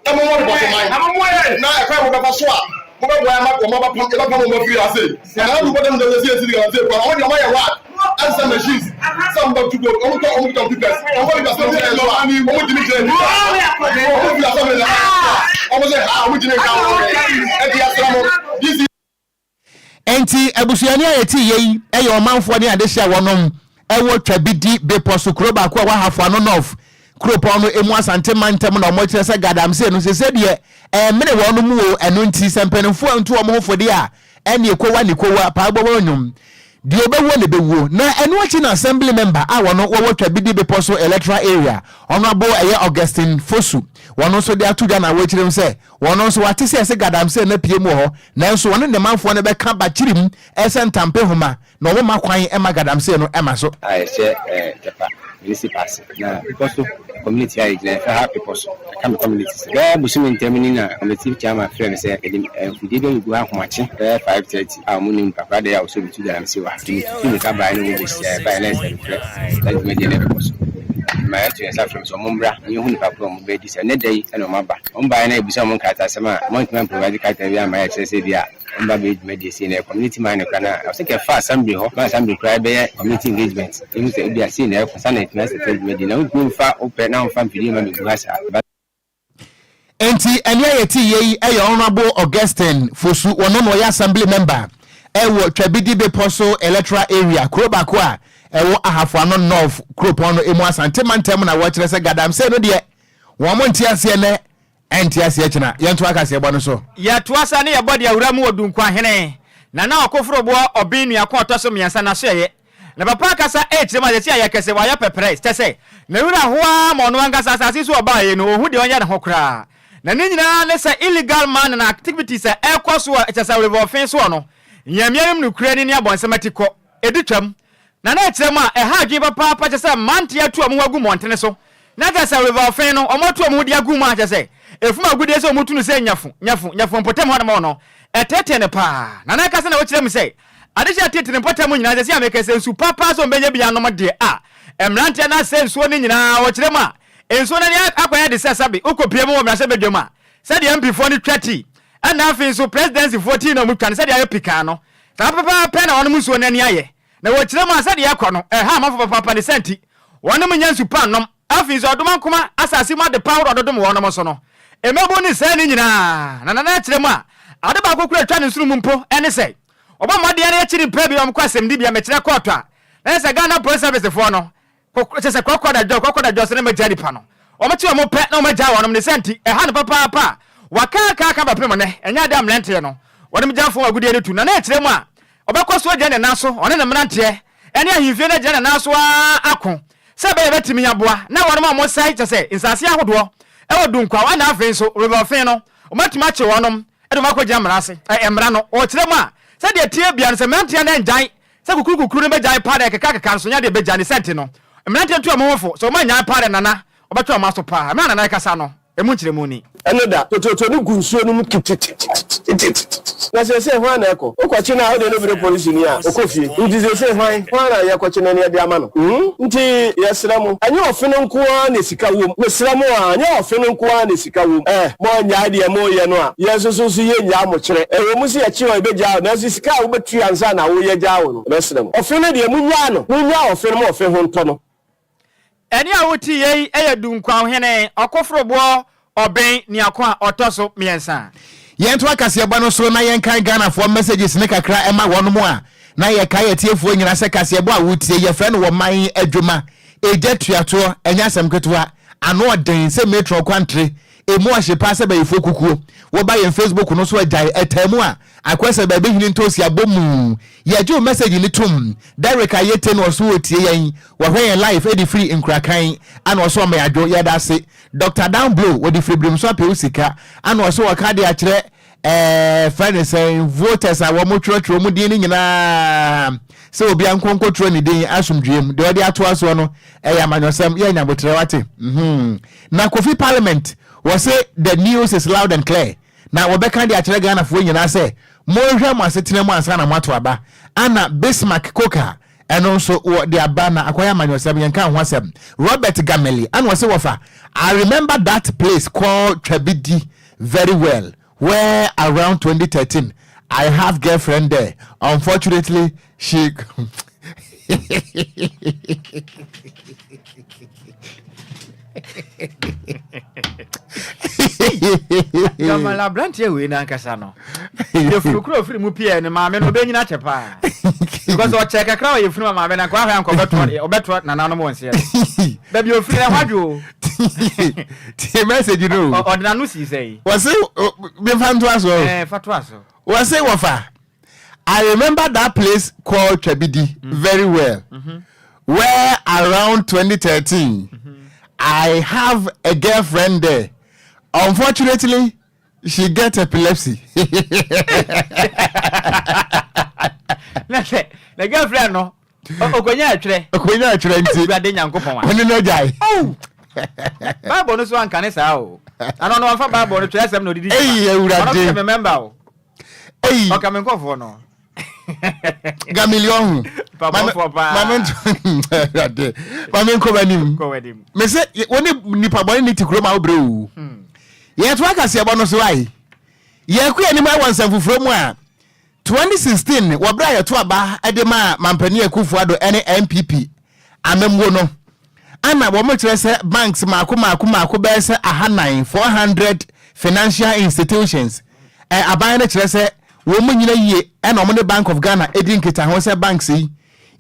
mommɔ rebɔso man na ɛkwan a mobɛfa so a mobɛboa ama wɔn abɛpam yɛbɛpam wɔn afiri ha sei. Anaa adu bɔdam dɛ sɛ yɛsi galamsey kwan, wɔn deɛ wɔayɛ ward ɛnsɛ machines sɛ wɔn bɛtu gold, wɔn tɔ wɔn kuta papers, wɔn kɔ nipa sɛ wɔn yɛ so a wɔn gyimi gyina nipa, wɔn fi asɛm na wɔn sɛ ha wɔn gyimi nka wɔn ɛdi yɛsrɛ mo DC. Enti abusuani a yɛte yɛ yi yɛ ɔmanfoɔ ne adehye a wɔnom wɔ Twabidi bepɔ so kuro baako a ɛwɔ Ahafo Ano North kuropɔn no emu Asante mantam na wɔkyerɛ sɛ Galamsey no sese deɛ ɛmene wɔn mu o, ɛno nti sɛ mpanimfoɔ antu wɔn ho fo deɛ a ɛneɛ kowa ne kowa paa bɔbɔ nnwom deɛ ɔbɛwuo na ɛbɛwuo. Na ɛno akyi na Assembly member a wɔno wɔwɔ Twabidi bepɔ so electoral area ɔno abo ɛyɛ Augustine Fosu wɔno nso de ato dwa na wɔkyerɛ mu sɛ Wɔn nso wɔate sɛ ɛse Gadamsey no apue mu wɔ hɔ, nanso wɔne ne manfoɔ no bɛka bakyirim sɛ ntampehoma, na wɔmma kwan mma Gadamsey no mma so. A ɛhyɛ Tepa Municipal ase. Na bepɔ so community a yɛgyina yɛfrɛ ha bepɔ so. Ɛka me community sɛ bɛyɛ bosome ntam ni na committee chairman frɛɛ me sɛ yɛde mfidie bi abɛgu ha ahomakye bɛyɛ 5:30 a wɔn nim nipa koraa deɛ a ɔsɛ obi tu galamsey wɔ ha. Nti metutu mmirika baeɛ ne wɔn bɛhyiaeɛ baeɛ na ɛsɛ nokorɛ saa dwumadie no ɛbɛkɔ so. Mema yɛto yɛn nsa frɛ wɔn sɛ wɔn mmra na yɛnhu nipa korɔ a wɔn bɛdi sɛ nnɛ da yi na wɔn aba. Wɔn baeɛ na yɛbisa wɔn nkrataasɛm a wɔn antumi amprovide krataa biara amma yɛ kyerɛ sɛ ebia wɔn ba bɛyɛ dwumadie sei na ɛyɛ community mining koraa na ɛwɔ sɛ nka ɛfa assembly hɔ ma assembly koraa bɛyɛ community engagement yɛhu sɛ ebia sei na ɛkɔ ansa na yɛatumi asɛte dwumadie na wontumi mfa wopɛ na womfa mfidie mma mmɛgu ha saa. Enti ɛnne a yɛte yɛ yi yɛ Honourable Augustine Fosu, ɔno na ɔyɛ Assembly Member wɔ Twabidi Bepɔ so Electoral Area, kuro baako a ɛwɔ Ahafo Ano North kuropɔn no mu Asante mantam na wɔkyerɛ sɛ Galamsey no deɛ wɔn nte aseɛ nnɛ ɛnte aseɛ kyena. Yɛntoa kaseɛbɔ no so. Yɛtoa sa ne yɛbɔ de awura mu wɔ Dunkwahene, Nana Ɔkoforoboɔ Ɔben Nuako a ɔtɔ so mmiɛnsa n'asoɛeɛ. Na papa akasa rekyerɛ mu a seesei ayɛ kɛse, wayɛ pɛprɛs, kyɛ sɛ, ne werɛ ahow ara ma ɔno ankasa asase so a ɔbaeɛ no, ɔnhu deɛ ɔnyɛ ne ho koraa. Na ne nyinaa ne sɛ illegal mining activities a ɛrekɔ so wɔ kyɛ sɛ River Ɔfen soɔ no, nyamea nom nokorɛ ni ne abɔnsam atikɔ, ɛdi twam. Na na ɛkyerɛ mu a, ɛha adwene papaapa kyɛ sɛ mmeranteɛ atu wɔn ho agu mmɔntene so, na kyɛ sɛ River Ɔfen no, wɔatu wɔn ho de agu mu a kyɛ sɛ, ɛfum agudeɛ sɛ wɔtu no sɛ nyafu, nyafu, nyafu mpɔtam hɔnom no, ɛteetee no paa. Na na ɛka sɛ na wɔkyerɛ mu sɛ, Adehye a tete ne mpɔtam nyinaa, seesei a meka sɛ nsu pa paa sɛ wɔbɛnya bi anom deɛ a, mmeranteɛ no asɛe nsuo no nyinaa. Wɔkyerɛ mu a, nsuo no ani akɔyɛ de sɛ sɛbe wokɔpue mu wɔ mmarahyɛbadwam a, sɛdeɛ MP foɔ no twa tii, ɛna afei nso presidency foɔ tii no a wɔtwa no sɛdeɛ ayɛ pikaa no, saa pɛpɛɛpɛ na wɔnom nsuo no ani ayɛ. Na wɔkyerɛ mu a, sɛdeɛ ɛkɔ no, ɛha amanfoɔ papaapa ne saa nti, wɔnom nnya nsu pa nnom. Afei nso ɔdomankoma asase mu adepa ahorow a ɔdodom wɔnom so no, mmabun ne sɛɛ no nyinaa. Na Nana kyerɛ mu a, ade baako koraa a etwa ne nsono mu mpo ne sɛ, wɔbɔ mmɔden ara akyiri mpɛn bi a wɔkɔ asɛmdibea mekyerɛ kɔɔto a, na kyerɛ sɛ Ghana Police Service foɔ no, kyerɛ sɛ kɔkɔdadwo kɔkɔdadwo so na wɔagyaa nipa no. Wɔkye wɔn pɛ na wɔagyaa wɔnom. Ne saa nti, ɛha no papaapa a wɔakaakaaka bɛpem nnɛ, ɛnyɛ ade a mmeranteɛ no wɔnom gya fam agudeɛ no tu. Nana kyerɛ mu a, ɔbɛkɔ so agyina ne nan so, ɔne ne mmeranteɛ ne ahemfie no agyina ne nan so ara ako sɛ ɛbɛyɛ bɛtumi aboa na wɔnom a wɔsɛe kyɛ sɛ nsase ahodoɔ wɔ Dunkwaw ɛna afei nso River Ɔfen no wɔatumi akye wɔnom de wɔn akɔgyina mmara ase. Ɛyɛ mmara no ɔkyerɛ mu a sɛdeɛ ɛteɛ biara no sɛ mmeranteɛ no angyae sɛ kukuru kukuru no bɛgyae paa deɛ keka keka nso nyɛ adeɛ bɛgyae ne sɛ nti no mmeranteɛ ntu wɔn ho fo sɛ wɔn annyae paa deɛ Nana ɔbɛtwe wɔn aso paa. Mmerɛ a Nana rekasa no. Emu nkyerɛmu ni. Ɛno da, tototo no gu nsuo no mu kitititititititi. Na seesei hwan na ɛkɔ? Wokɔkye no a wode no brɛ polisini a, ɔkɔ fie. Nti seesei hwan, hwan na yɛkɔkye no na yɛde ama no? Hmm? Nti yɛsrɛ mo, ɛnyɛ ɔfe no nko ara na sika wom. Mesrɛ mo aa, ɛnyɛ ɔfe no nko ara na sika wom. Eh, moannyae deɛ moreyɛ no a, yɛn nso so nso yɛnnyaa mo kyerɛ. Ɛwɔ mu sɛ yɛkye wo a yɛbɛgyaa wo, nanso sika a wobɛtua ansa na woyɛgyaa wo no, yɛbɛsrɛ mo. Ɔfe no deɛ, monnyaa no. Monnyaa ɔfe no ma ɔfe ho ntɔ no. Ɛnne a wote yei yɛ Dunkwaohene Ɔkoforoboɔ Ɔben Niako a ɔtɔ so miɛnsa. Yɛntoa kaseɛbɔ no so na yɛnkan Ghanafoɔ messages no kakra ɛma wɔnom a na yɛkae atiefoɔ nyina sɛ kaseɛbɔ a wotie yɛfrɛ no wɔ man adwuma egya tuatoɔ ɛnyɛ asɛm ketewa ano ɔden sɛ matron kwantere emu ɔhye paa sɛ bayifoɔ kukuo woba yɛn Facebook no so agyae ɛtaa mu a akɔɛ sɛ baabi hene ntoosi abɔ mu yɛgye wo message no tom Derrick Ayete na ɔso ɔtie yɛn wɔhwɛ yɛn live ɛde firi Nkurakan ana ɔso ɔmɛ adwo yɛda ase Doctor Down Blow wɔde firi Birimso apɛ wo sika ana ɔso ɔka de akyerɛ ɛɛ fɛ ne sɛn voters a wɔn twerɛtwerɛ wɔn din no nyinaa sɛ obi ankɔnkɔtwerɛ ne din asomdwoeɛ mu deɛ ɔde atoa soɔ no ɛyɛ amanyɔsɛm yɛ nyabotrɛ wate mhm na Kofi Parliament wɔse the news is loud and clear na wɔbɛka de akyerɛ Ghanafoɔ nyinaa sɛ monhwɛ mo asetena mu ansa na moato aba ana Bismarck Koka ɛno nso wɔ de aba na akɔyɛ amanyɔsɛm yɛnka ho asɛm Robert Gameli ana ɔse wɔfa I remember that place called Twabidi very well where around 2013 I have girlfriend there unfortunately she Gamala aberanteɛ wei n'ankasa no yɛfunu koro ofiri mu pie ne maame no ɔbɛnyina kyɛ paa because ɔkyɛ kakra wɔ yɛfunu ma maame no anka wahwɛ anka ɔbɛtoa ɔbɛtoa nananom wɔ nseɛ no baabi ofiri no ɛhɔ adwo o tie message no ɔde n'ano sii sɛ yi wɔse mefa ntoa so ɛɛ fa toa so wɔse wɔfa I remember that place called Twabidi mm. very well mm -hmm. where around 2013 mm -hmm. I have a girlfriend there unfortunately she get epilepsy. na sɛ na girlfriend no okonya atwerɛ okonya atwerɛ nti awurade nyankopɔn a ɔne no agyae oh bible no so anka ne saa o ana ɔno wamfa bible no twerɛ asɛm na ɔdidi eyi awurade ɔno sɛ me member o eyi ɔka me nkɔfoɔ no gamilion ho pabɔfoɔ paa mame awurade mame nkɔ w'anim me sɛ wo ne nipa bɔne ne te kurom a wobrɛ o hmm. yɛto akaseɛbɔ no so ae yɛkɔ anim wɔ nsɛm foforɔ mu a 2016 wɔ berɛ a yɛto aba de maa Mampanin Akufo Addo ne NPP amammuo no, ana wɔkyerɛ sɛ banks mmaako mmaako mmaako bɛyɛ sɛ ahanan, 400 financial institutions, ɛ aban no kyerɛ sɛ wɔn nyina yie ɛna wɔn ne Bank of Ghana di nkitaho sɛ banks yi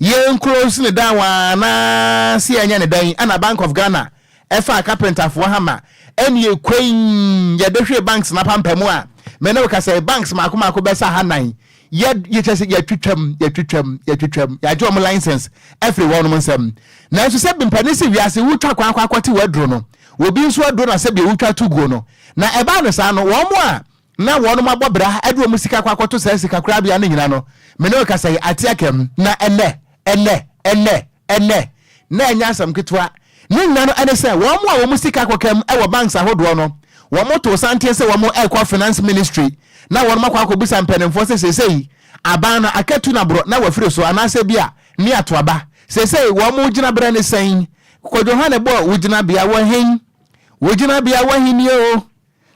yɛn close ne down anaa sɛ yɛnyɛ ne dɛn ɛna Bank of Ghana ɛfaa kapentafoɔ hama ɛne ɛkwan yɛde hwee banks no apampamu a me ne wo kasa yi banks mako mako bɛsa ahanan yɛ yɛkyɛ sɛ yɛtwitwam yɛtwitwam yɛtwitwam yɛagye wɔn license afiri wɔnom nsam nanso sɛ mpanin sɛ wiase wotwa kwan akɔ akɔte w'aduro no obi nso aduro na sɛdeɛ wotwa to guo no na ɛbaa no saa no wɔn a na wɔnom abɔ bra de wɔn sika akɔ akɔto saa sika korabea no nyina no me ne wo kasa yi ate akam na ɛnɛ ɛnɛ ɛnɛ Ɛnnɛ, na ɛnyɛ asɛm ketewa. Ne nyinaa no ne sɛ wɔn a wɔn sika kɔkam wɔ banks ahodoɔ no, wɔtoo santen sɛ wɔn rekɔ Finance Ministry na wɔn akɔ akɔbisa mpanimfoɔ sɛ seesei aban no akatu no aborɔ na wafiri so anaasɛ bi a ne ato aba. Seesei wɔn gyinaberɛ ne sɛn? Kwadwo Hane bɔ wo gyinabea wɔ hen? Wo gyinabea wɔ hen nie o?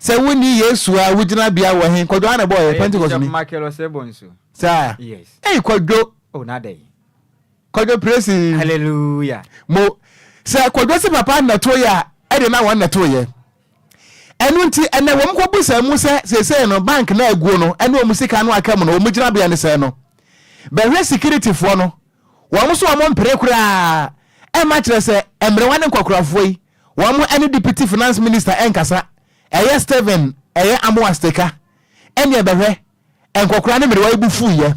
Sɛ wonni Yesu a wo gyinabea wɔ hen? Kwadwo Hane bɔ ɔyɛ Pentecost ni. Bishop Michael Osei-Bonsu. Saa? Yes. Ei Kwadwo. Oh, na adɛn? Kwadwo praise. Hallelujah. Mo sɛ kwadwo se papa nnɛto yɛ a ɛde na wɔn nnɛto yɛ. Ɛno nti ɛnɛ wɔn kɔ busa mu sɛ seesei no bank na aguo no ɛne wɔn sika no aka mu no wɔn gyinabea ne sɛn no. Bɛhwɛ security foɔ no wɔn nso wɔn mpere koraa ɛma kyerɛ sɛ mmerewa ne nkɔkorafoɔ yi wɔn ɛne deputy finance minister ɛnkasa ɛyɛ Stephen ɛyɛ Amoah Steka ɛne ɛbɛhwɛ Nkɔkoraa ne mmerewa yi bo fuiɛ,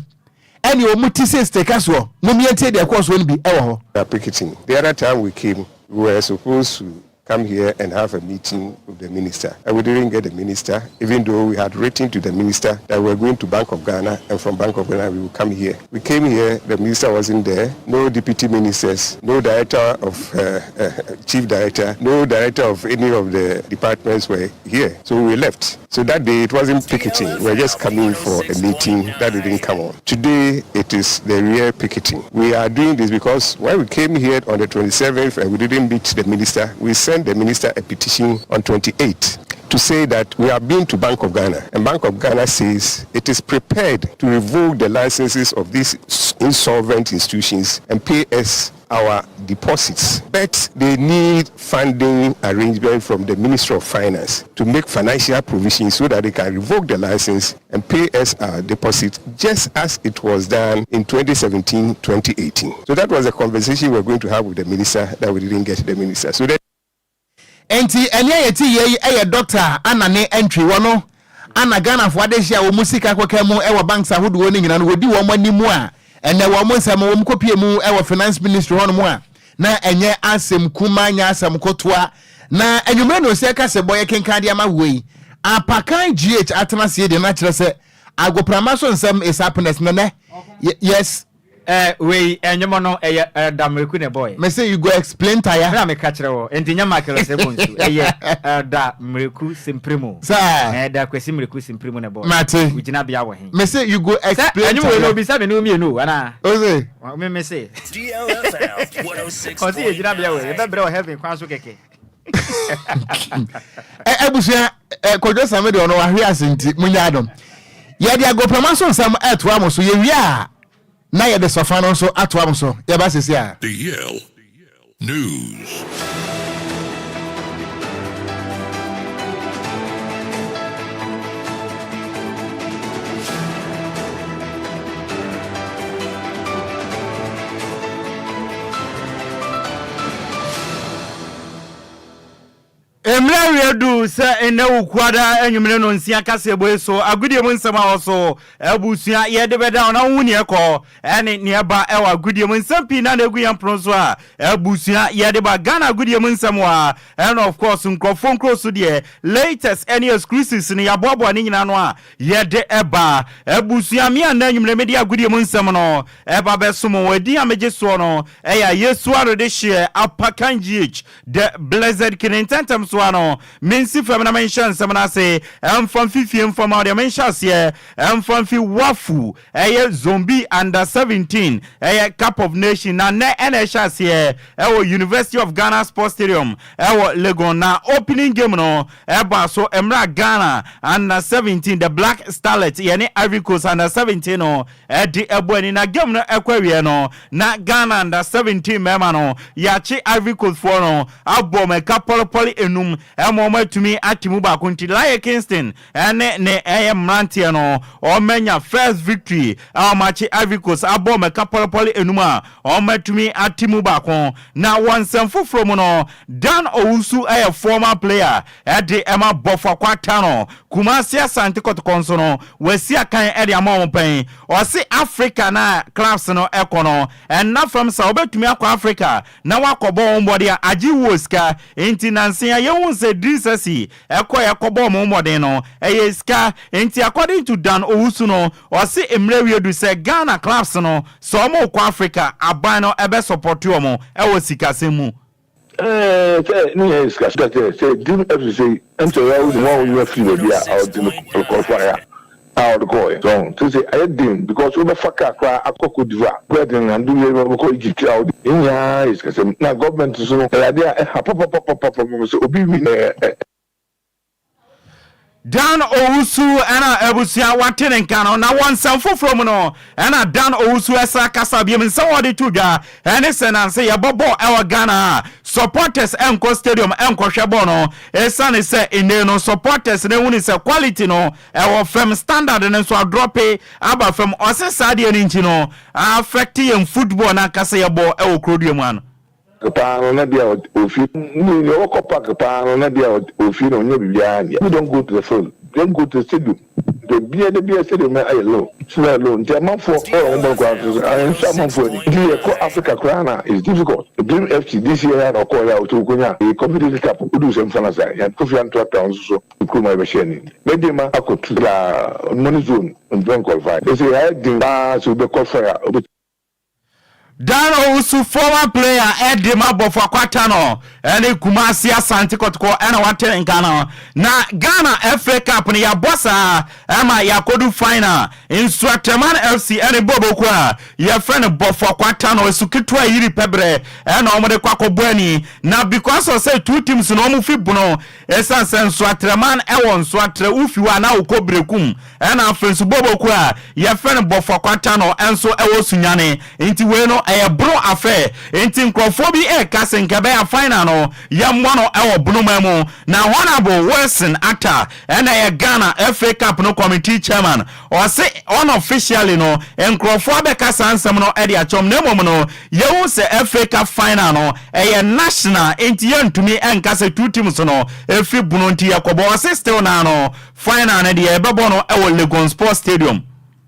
ɛnneɛ wɔn ti see steka soɔ. Mom yɛntie deɛ ɛkɔɔ soɔ no bi wɔ hɔ. Picketing. The other time we came, we were supposed to. come here and have a meeting with the minister. And we didn't get the minister, even though we had written to the minister that we were going to Bank of Ghana, and from Bank of Ghana we will come here. We came here, the minister wasn't there, no deputy ministers, no director of, uh, uh, chief director, no director of any of the departments were here. So we left. So that day it wasn't picketing. We were just coming for a meeting that didn't come on. Today it is the real picketing. We are doing this because when we came here on the 27th and we didn't meet the minister, we sent the minister a petition on 28th to say that we have been to Bank of Ghana and Bank of Ghana says it is prepared to revoke the licenses of these insolvent institutions and pay us our deposits. But they need funding arrangement from the Ministry of Finance to make financial provisions so that they can revoke the license and pay us our deposit just as it was done in 2017-2018. So that was a conversation we were going to have with the minister that we didn't get the minister. So that Enti ɛnea yɛte yie yi yɛ Dɔkta Anane Antwi. Wɔno ana Ghanafoɔ adehye a wɔn sika kɔka mu wɔ banks ahodoɔ no nyinaa no wɔdi wɔn anim a ɛnɛ wɔn nsɛm wɔn kɔpie mu wɔ finance ministry hɔnom a na ɛnyɛ asɛm kuma nyɛ asɛm kotoa na anwummerɛ na ɔsi ɛka sɛ bɔ yɛkenkan de ama wei apakan GH atena aseɛ deɛ no akyerɛ sɛ agoprama so nsɛm is happiness nɛnɛ yes Eh wei ɛnwom no ɛyɛ Elder Mreku na ɛbɔɔyɛ. Me se you go explain tire. Me na meka kyerɛ wɔ nti nyɛ Michael Osei Bonsu ɛyɛ Elder Mreku Simprimo. Saa. Elder Kwesi Mreku Simprimo na ɛbɔɔyɛ. Mate. Wo gyinabea wɔ he? Me se you go explain tire. Sɛ ɛnwom wei no obisa me ne wo mmienu o anaa? Ose. Me me se. Ɔse yɛ gyinabea wɔ he? Yɛbɛbrɛ wɔ heaven kwan so kɛkɛ. Abusua Kwadwo Same deɛ ɔno wahwe ase nti munya adom. Yɛde agoprama so nsɛm ɛtoa mo so yɛwie a Na yɛde sɔfa no nso atoa mo so. Yɛba sesi a. The Yale News. Mmerɛ awie du sɛ nnɛ Wukuada anwummere nnɔnsia kaseɛbɔ yi so agodie mu nsɛm a ɛwɔ so abusua yɛde bɛda wo na wohu neɛ ɛkɔ ɛne neɛ ɛba ɛwɔ agodie mu nsɛm pii na na ɛgu yɛn pono so a abusua yɛde ba Ghana agodie mu nsɛm wɔ ha ɛna of course nkurɔfoɔ nkuro so deɛ latest ɛne exclusives no yɛaboaboa ne nyinaa no a yɛde ɛba abusua me a nnɛ anwummere mede agodie mu nsɛm no ɛba bɛsom wɔ ɛdin a megye soɔ no ɛyɛ Yesu Arodehyeɛ Apakan GH The Blessed King Ntɛntɛm so ara no, mensi fam na menhyɛ nsɛm no ase mfa mfi fie mfa ma wo deɛ menhyɛ aseɛ mfa mfi Wafu ɛyɛ Zombie Under 17 ɛyɛ Cup of Nation na nnɛ ɛna ɛhyɛ aseɛ ɛwɔ University of Ghana Sports Stadium ɛwɔ Legon na opening game no ɛbaa so mmerɛ a Ghana Under 17 The Black Starlet yɛne Ivory Coast Under 17 no Ɛde ɛbɔ ani na game no ɛkɔ awieɛ no na Ghana under 17 mmarima no yɛakye Ivory Coast foɔ no abɔ wɔn ɛka pɔlepɔle enum ɛma wɔn atumi ate mu baako nti Laye Kingston ɛne ne ɛyɛ mmeranteɛ no wɔn anya first victory a wɔn akye Ivory Coast abɔ wɔn ɛka pɔlepɔle enum a wɔn atumi ate mu baako na wɔ nsɛm foforɔ mu no Dan Owusu ɛyɛ former player de ma Bofoakwa Tano. Kumasi Asante Kɔtɔkɔ nso no, wasi akan de ama wɔn pɛn. Ɔse Africa no a clubs no kɔ no, ɛnna fam saa. Wobɛtumi akɔ Africa na woakɔbɔ wɔn mmɔden a, agye wuo sika. Nti nansa yi a yɛhuu sɛ Idris Essy kɔeɛ kɔbɔɔ wɔn mmɔden no, ɛyɛ sika. Nti according to Dan Owusu no, ɔse mmerɛ awie du sɛ Ghana clubs no, sɛ wɔrekɔ Africa, aban no bɛ support wɔn wɔ sikasɛm mu. Ɛɛ sɛ ne yɛ sika sika sɛ sɛ di ɛfi sɛ ɛnkyɛ yɛ ɔdi wɔn a wɔnyɛ firi baabi a ɔdi no kɔlifaya a ɔde kɔɔ yɛ so sɛ sɛ ayɛ den because wobɛfa kaa koraa akɔ Cote d'Ivoire kɔ den na do yɛ bɛkɔ Egypt a ɔde ne nyinaa yɛ sikasɛm na gɔọmenti so no ɛyɛ adeɛ a ɛha papapapapapa sɛ obi wi ɛɛ. Dan Owusu na abusua wate ne nka no, na wɔ nsɛm foforɔ mu no na Dan Owusu ɛsan kasa biom. Nsɛm a ɔde to dwa ɛne sɛ nanse yɛbɔ bɔɔl ɛwɔ Ghana a supporters ɛnkɔ stadium ɛnkɔhwɛ bɔɔl no ɛsiane sɛ nnei no supporters no ahunu sɛ quality no ɛwɔ fam, standard no nso adrɔpe aba fam. Ɔse saa deɛ no nti no affect yɛn football no ankasa yɛbɔ ɛwɔ kurodua mu ano. Paa no na bia ofie ne nea ɔkɔ park paa no na bia ofie na ɔnyɛ biribiara nyɛ. People don't go to the field, don't go to the stadium. Nti bia da bia stadium no ayɛ low, still ayɛ low nti amanfoɔ bɔɔl a wɔbɔ no koraa nso so ɛnsɔ amanfoɔ ani. Nti yɛkɔ Africa koraa na it's difficult. Dream FC this year a na ɔkɔɔeɛ a ɔtɔ ɔkɔnya ɛyɛ Confederacy Cup woduu semi finals a yɛn Kofi Antoa Town nso so ne kurom a yɛbɛhyɛɛ no Medeama akɔtu koraa money zone ntumi nqualify. Ɛsei ayɛ den paa sɛ wobɛ qualify a wobɛtumi. Dan Owusu former player ɛde ma Bɔfo Akwata no ɛne Kumasi Asante Kɔtɔkɔ ɛna wate ne nka no. Na Ghana FA Cup no yɛabɔ saa ɛma yɛakɔdu final. Nsuatraman FC ɛne Boboko a yɛfrɛ no Bɔfo Akwata no esu ketewa yiri pɛbrɛ ɛna wɔde kɔ akɔbɔ ani. Na because of sɛ two teams no wɔn fi bono Esiane sɛ nsoatreman wɔ nsoatre wofi hɔ a na wokɔ Berekum, ɛna afei nso Boboko a yɛfrɛ no Bɔfɔkwata no nso wɔ Sunyani nti wei no ɛyɛ Bono affair nti nkurɔfoɔ bi reka se nka ɛbɛyɛ a final no yɛmmɔ no wɔ Bonoman mu. Na Honourable Wilson Attah ɛna ɛyɛ Ghana FA Cup no committee chairman Ɔse unofficially no nkurɔfoɔ abɛka saa nsɛm no de akyerɛ wɔn na mmom no yɛhu sɛ FA Cup final no ɛyɛ national nti yɛntumi nka sɛ two teams no ɛfiri Bono nti yɛkɔbɔ. Ɔse still naa no final no deɛ yɛbɛbɔ no wɔ Legon Sports Stadium.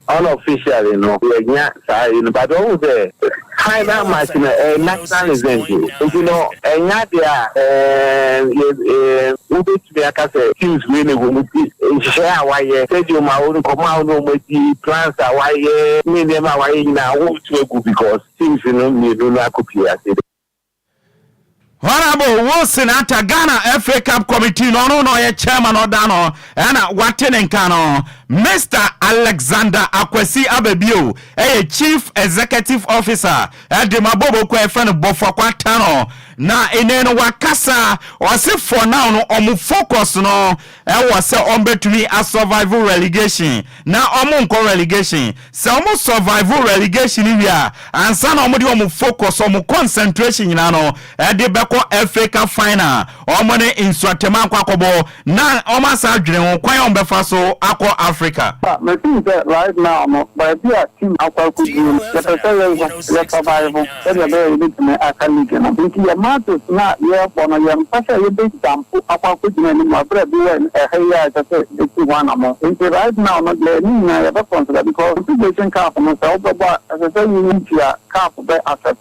Unofficially no yɛnya saa yi no but wahu sɛ final match no ɛyɛ national event o nti no ɛnyɛ adeɛ a ɛɛm yɛ ɛɛm wobɛtumi aka sɛ teams wei na ɛwɔ mu nti nhyehyɛeɛ a wayɛ, stadium a wo nkɔmmɔ a wo ne wɔn adi, plans a wayɛ ne nneɛma a wayɛ nyinaa woretu agu because teams no mmienu no akɔpie ase. Honourable Wilson Atta, Ghana FA Cup Committee no ɔno na ɔyɛ chairman ɔda no ɛna wate ne nka no. Mister Alexander Akwasi Ababio ɛyɛ Chief Executive Officer ɛde ma Boboko a yɛfrɛ no Bofoakwa Tano na ene no wakasa ɔse for now no ɔmo focus no ɛwɔ sɛ ɔmo bɛtumi a survive relegation na ɔmo nkɔ relegation. Sɛ ɔmo survive relegation no wie a, ansa na ɔmo de ɔmo focus, ɔmo concentration nyinaa no ɛde bɛkɔ FA Cup final a ɔmo ne Nsuatam akɔ akɔbɔ na ɔmo asan adwene ho kwan a ɔmo bɛfa so akɔ Africa. Ba, me feel sɛ right now no baabi a team akɔ akɔduru no yɛpɛ sɛ yɛ yɛ survive sɛdeɛ ɛbɛyɛ a yɛbɛtumi aka league no. Nti yɛ matches no a yɛrebɔ no yɛmpɛ sɛ yɛbɛ jump akɔ akɔgyina anim aberɛ a bi wɔ ɛha yi a ɛsɛ sɛ yɛtu ho anamɔn. Nti right now no deɛ ne nyinaa yɛbɛ consider because Confederation Cup no sɛ wobɛbɔ a ɛsɛ sɛ wo tua cup bɛ accept.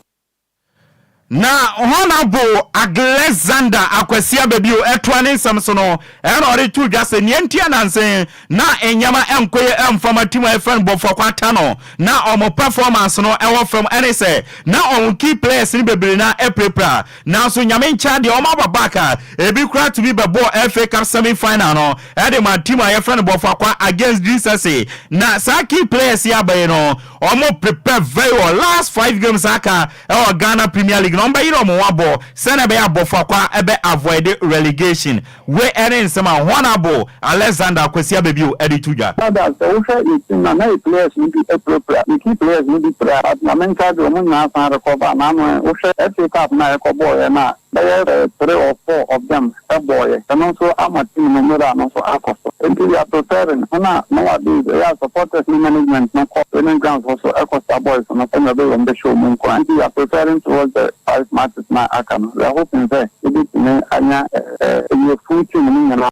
Na Honourable Aglexander Akwasi Ababio ɛtoa ne nsɛm so no, ɛna ɔde too dwa sɛ nea nti a nanse na nneɛma ɛnkɔ yie ɛmfa ma team a yɛfrɛ no Bofoakwa Tano na wɔn performance no ɛwɔ fam ɛne sɛ na wɔn key players no bebree no ara apirapira nanso Nyame nkyɛ adeɛ wɔn aba back a ebi koraa tumi bɛbɔɔ FA Cup semi final no ɛde ma team a yɛfrɛ no Bofoakwa against Drisese na saa key players yi aba yi no wɔn prepare very well last five games aka ɛwɔ Ghana Premier League no wɔn bɛyere wɔn ho abɔ sɛnea ɛbɛyɛ a Bofoakwa ɛbɛ avoid relegation. Wei ɛne nsɛm a Honourable Alexander Kwasi Ababio ɛde to dwa. Dada, sɛ wohwɛ yɛ team no a, na yɛ players no bi apirapira, yɛ key players no bi pira, but Nyame nka deɛ wɔn nyinaa san recover, naano ɛ, wohwɛ FA Cup no a yɛkɔbɔɔeɛ no a, bɛyɛ sɛ three or four of them bɔɔeɛ, ɛno nso ama team no morale no nso akɔ so. Nti we are preparing, ɛna nowadays ɛyɛ a supporters ne management no kɔ training grounds hɔ so ɛkɔsra boys no sɛdeɛ ɛbɛyɛ wɔn bɛhyɛ wɔn nkuran. Nti we are preparing towards the five matches no a aka no, we are hoping sɛ yɛbɛtumi anya Ɛyɛ full team no nyinaa.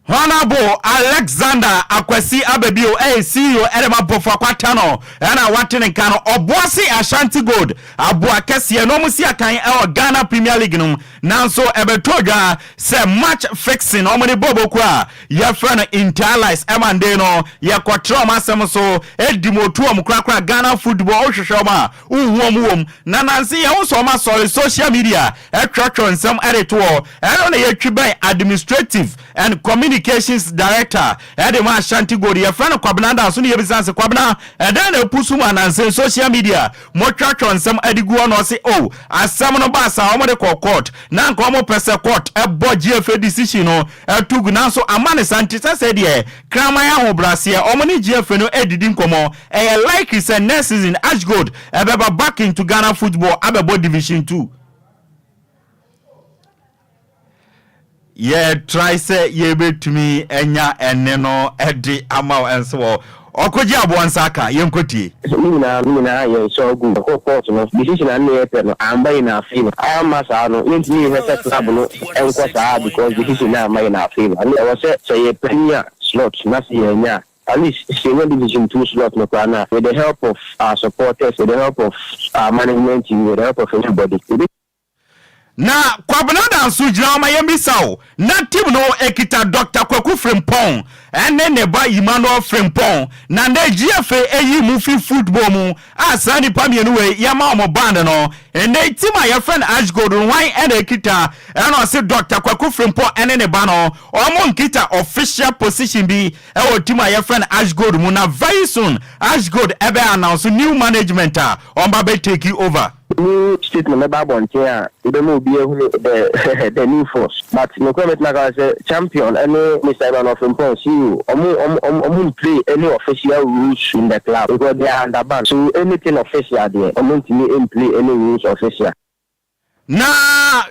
Honourable Alexander Akwasi Ababio ɛyɛ CEO ɛde ma Bofoakwa Tunnel ɛna wate ne nka no Ɔboase Ashanti Gold aboa kɛseɛ na wɔn si akan ɛwɔ Ghana Premier League no mu nanso ɛbɛtɔ dwa sɛ match fixing wɔn de bɔ boku a yɛfrɛ no Inter Allies ɛma nde no yɛkɔtrɛ wɔn asɛm so ɛdi mu otu wɔn korakora Ghana football wohwehwɛ wɔn a Wonhu wɔn wom. Na nanse yɛho sɛ wɔn asɔre social media twerɛtwerɛ nsɛm de to hɔ. Ɛno na yɛtwi bɛn Administrative and Communications Director de ma Ashanti Gold. Yɛfrɛ no Kwabena Adanso na yɛbisa no sɛ, Kwabena, ɛdɛn na ɛpusu mo a nanse social media motwerɛtwerɛ nsɛm de gu hɔ? Na ɔse, Oh, asɛm no baa saa, wɔde kɔɔ court. Na anka wɔpɛ sɛ court bɔ GFA decision no to gu, nanso amma no saa nti sɛsɛɛ deɛ Kraman ahobraseɛ, wɔn ne GFA no redidi nkɔmmɔ. Ɛyɛ likely sɛ next season Ashgold ɛbɛba back into Ghana football abɛbɔ Division 2. Yɛ try sɛ yɛbɛtumi anya ɛnne no de ama wo nso wɔ ɔkogye aboɔ nsa aka, yɛnkɔtie. Ne nyinaa ne nyinaa yɛ nsɔ gu yɛkɔɔ court no decision a na yɛpɛ no amba in our favour amma saa no yɛntumi nhwɛ sɛ club no nkɔ saa because decision no amma in our favour ɛwɔ sɛ sɛ yɛpɛ ni a. slot na sɛ yɛannya a, at least sɛ yɛnya Division 2 slot no koraa no a, with the help of our supporters, with the help of our management team, with the help of everybody, yɛbɛtumi. Na Kwabena Danso gyina hɔ ma yɛmmisa wo, na team no kita Doctor Kwaku Frimpong ne ne ba Emmanuel Frimpong, na nnɛ GFA ayi mu fi football mu a saa nnipa mmienu wei yɛama wɔn band no, nnɛ yi team a yɛfrɛ no Ashgold no hwan na ɛkita? Ɛna ɔse Doctor Kwaku Frimpong ne ne ba no wɔn nkita official position bi wɔ team a yɛfrɛ no Ashgold mu, na very soon Ashgold ɛbɛ announce new management a wɔn ba bɛ take over. New statement bɛba abɔnten a ebɛma obi ahunu the the new force but nokorɛ mɛtumi aka sɛ champion ɛne Mister Emmanuel Frimpong CEO ɔmo ɔmo ɔmo ɔmo mplay any official roles in the club because they are under ban so anything official deɛ ɔmo ntumi mplay any roles official. Na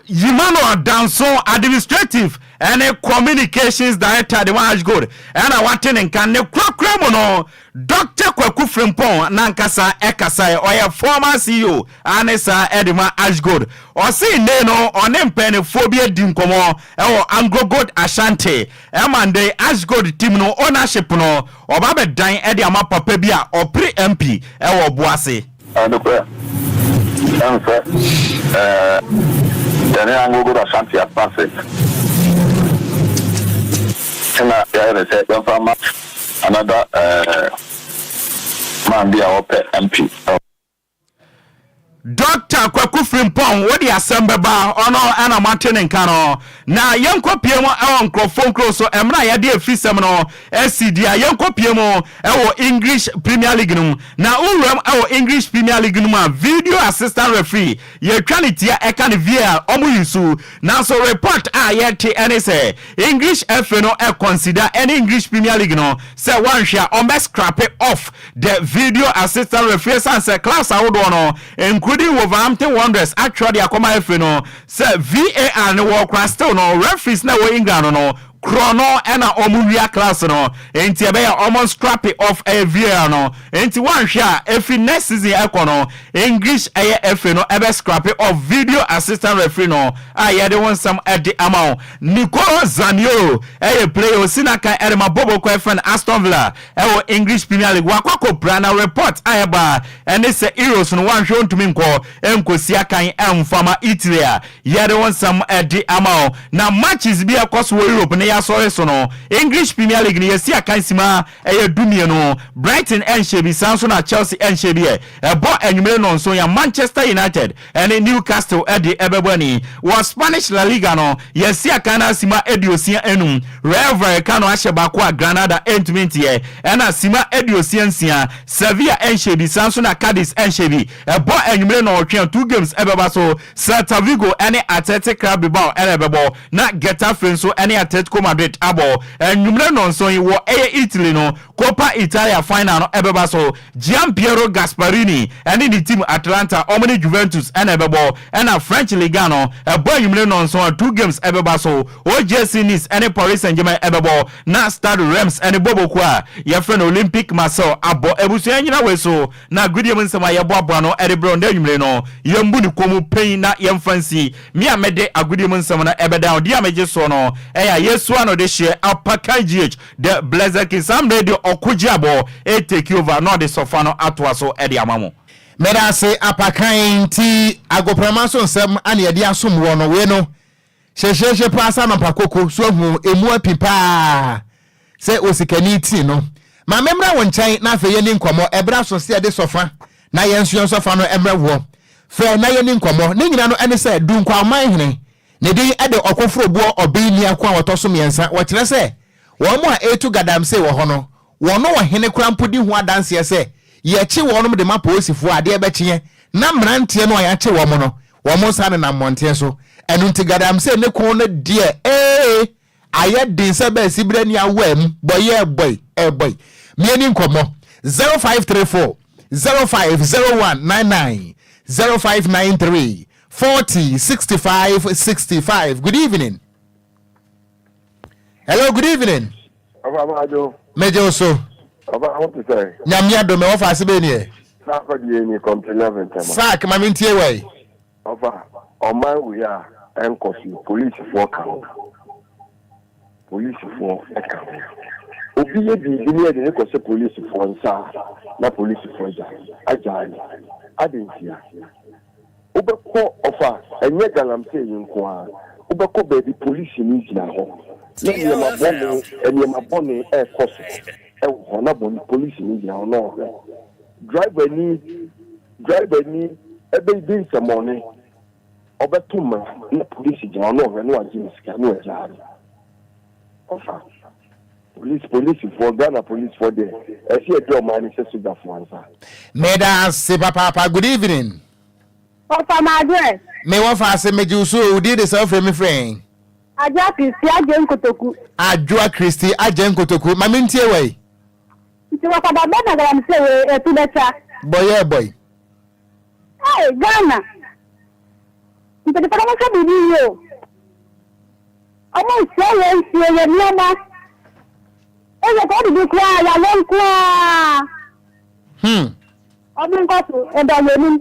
Emmanuel Danso, Administrative ne Communications Director de ma Ashgold na wate ne nka. Ne korakora mu no, Dɔkta Kwaku Frimpong n'ankasa kasae. Ɔyɛ former CEO ne saa de ma Ashgold. Ɔse nnei no ɔne mpaninfoɔ bi adi nkɔmmɔ wɔ AngloGold Ashanti ma ndɛ yi Ashgold team no ownership no ɔba abɛdan de ama papa bi a ɔpere MP wɔ Obuasi. Nokorɛ, ɛnsɛ yɛne AngloGold Ashanti atena ase na yɛayɛ no sɛ yɛmfa mma another man bi a ɔpɛ MP. Dɔkta Kwaku Frimpong, wode asɛm bɛba, ɔno na moate ne nka no. Na yɛnkɔ pie mu wɔ nkurɔfoɔ nkuro so, mmerɛ a yɛde afisɛm no asi di a, yɛnkɔ pie mu wɔ English Premier League no mu. Na wowura mu wɔ English Premier League no mu a, video assistant referee, yɛtwa ne tia ɛka no VAR, wɔn use. Nanso report a yɛte ne sɛ, English FA no consider ɛne English Premier League no sɛ wɔanhwɛ a wɔbɛ scrape off The video assistant referee Esiane sɛ clubs ahodoɔ no including Wolverhampton Wanderers atwerɛ de akɔma FA no sɛ VAR no wɔ koraa still no referees no a ɛwɔ England no korɔ no na wɔn wia clubs no nti ɛbɛyɛ wɔn scrape off ɛyɛ VAR no nti wɔanhwɛ a ɛfiri next season ɛkɔ no English ɛyɛ FA no ɛbɛ scrape off video assistant referee no a yɛde ho nsɛm ɛde ama wo. Nicolo Zaniolo ɛyɛ player osi n'akan ɛde ma Bobo kɔ ɛfɛn Aston Villa Ɛwɔ English Premier League wakɔ akɔpira na report a ɛba ɛne sɛ Euros no wanhwɛ ɔntumi nkɔ nkɔsi akan ɛmfa ma Italy a yɛde wo nsɛm de ama wo. Na matches bi a ɛkɔ so wɔ Europe na yɛasɔre so no English Premier League no yɛsi akan sima ɛyɛ dumienu Brighton ɛnhyɛ bi saa nso na Chelsea ɛnhyɛ bi ɛ ɛbɔ anwummere nnɔnson ya Manchester United ɛne Newcastle de bɛbɔ ani. Wɔ Spanish La Liga no, yɛasi akan no sima 65, Rayo Vallecano ahyɛ baako a Granada ntumi nteɛ, ɛna sima 66, Sevilla nhyɛ bi, saa nso na Cadiz nhyɛ bi. Ɛbɔ anwummere nnɔnwɔtwe a, two games bɛba so, Celta Vigo ne Athletic Club Bilbao na ɛbɛbɔ, na Getafe nso ne Atletico Madrid abɔ. Anwummere nnɔnson yi, wɔ ɛyɛ Italy no, Coppa Italia final no bɛba so. Gian Piero Gasperini ne ne team Atalanta wɔn ne Juventus na ɛbɛbɔ, ɛna French Ligue 1 no ɛbɔ anwummere nnɔnson a two games ɛbɛba so, OGC Nice ne Paris Saint-Germain ɛbɛbɔ, na Stade Reims ne Bobokuo a yɛfrɛ no Olympique Marseille abɔ. Abusua nnyina wei so na agodie mu nsɛm a yɛboaboa ano de brɛ wo nnɛ anwummere no, yɛmmu ne kɔn mu pɛn na yɛmfa nsi. Me a mede agodie mu nsɛm no ɛbɛdan wo, deɛ a megye soɔ no ɛyɛ a yɛsua no de hyeɛ Apakan GH. The Blessed King saa mmerɛ yi deɛ ɔko gye abɔ retake over na ɔde sɔfa no atoa so de ama mo. Medase apakan nti agoprama so nsɛm ana yɛde asom woɔ no wei no hyehyeehye paa sɛ anɔpa koko so ahu emu api paa sɛ osikani ti no ma memmra wo nkyɛn na afei yɛni nkɔmmɔ ɛberɛ aso sɛ yɛde sɔfa na yɛn nso yɛn sɔfa no mmrɛ woɔ frɛ na yɛni nkɔmmɔ ne nyina no ɛne sɛ Dunkwa ɔman hene Ne din de Ɔkoforoboɔ Ɔben Niako a ɔtɔ so mmiɛnsa. Wɔkyerɛ sɛ wɔn a ɛretu gadamsey wɔ hɔ no, wɔne ɔhene koraa mpo di ho adanseɛ sɛ yɛkye wɔnom de ma polisifoɔ a adeɛ bɛkyeɛ na mmeranteɛ no a yɛakye wɔn no, wɔn nsa nenam mmɔnten so. Ɛno nti gadamsey ne ko no deɛ ee ayɛ den sɛ bɛɛ sibire ni awaa mu bɔyɛ ɛbɔi ɛbɔi. Mieni nkɔmmɔ 0534 050199 0593 40 65 65 good evening hello good evening Ɔfa Maadwo. Megye wo so. Ɔfa ho te sɛ. Nyame adom ɛwɔ fa ase bɛɛ ni ɛ. Sack deɛ ni kɔmpene ventɛma. Sack ma me ntie wai. Ɔfa ɔman wei a ɛnkɔ so polisifoɔ ka ho. Polisifoɔ ka ho. Obi yɛ biribi na yɛde no kɔhyɛ polisifoɔ nsa a, na polisifoɔ agyae agyae no. Adɛn ntia? Wobɛkɔ ɔfa, ɛnyɛ galamsey yi nko ara, wobɛkɔ baabi polisini gyina hɔ na nneɛma bɔne nneɛma bɔne rekɔ so wɔ hɔ na bɔne polisini gyina hɔ na ɔhwɛ. Driverni driverni bɛdi nsɛmmɔne, ɔbɛto mmara na polisi gyina hɔ na ɔhwɛ na wagye ne sika na wagyaa no. Ɔfa. Police polisifoɔ Ghana polisifoɔ deɛ ɛsɛ yɛde ɔman no hyɛ sogyafoɔ nsa. Meda ase papaapa good evening. Ɔfa m'adwerɛ. Me wɔfa ase megye wo so o, wo din de sɛ wofrɛ me frɛ ɛn? Adwoa Christy Adjei Nkotoku. Adwoa Christy Adjei Nkotoku, ma mentie wai. Nti wɔfa da bɛn na galamsey wei ɛto bɛtwa? Bɔyɛɛ bɔi. Hey Ghana mpanyinfoɔ no monhwɛ biribi yie o. Ɔmo nsɛe yɛn nsuo, yɛn nneɛma. Ɛyɛ sɛ wodidi koraa a, yayɛ nko ara. Hmm. Ɔmo nkɔ so, ɛda wɔn anim.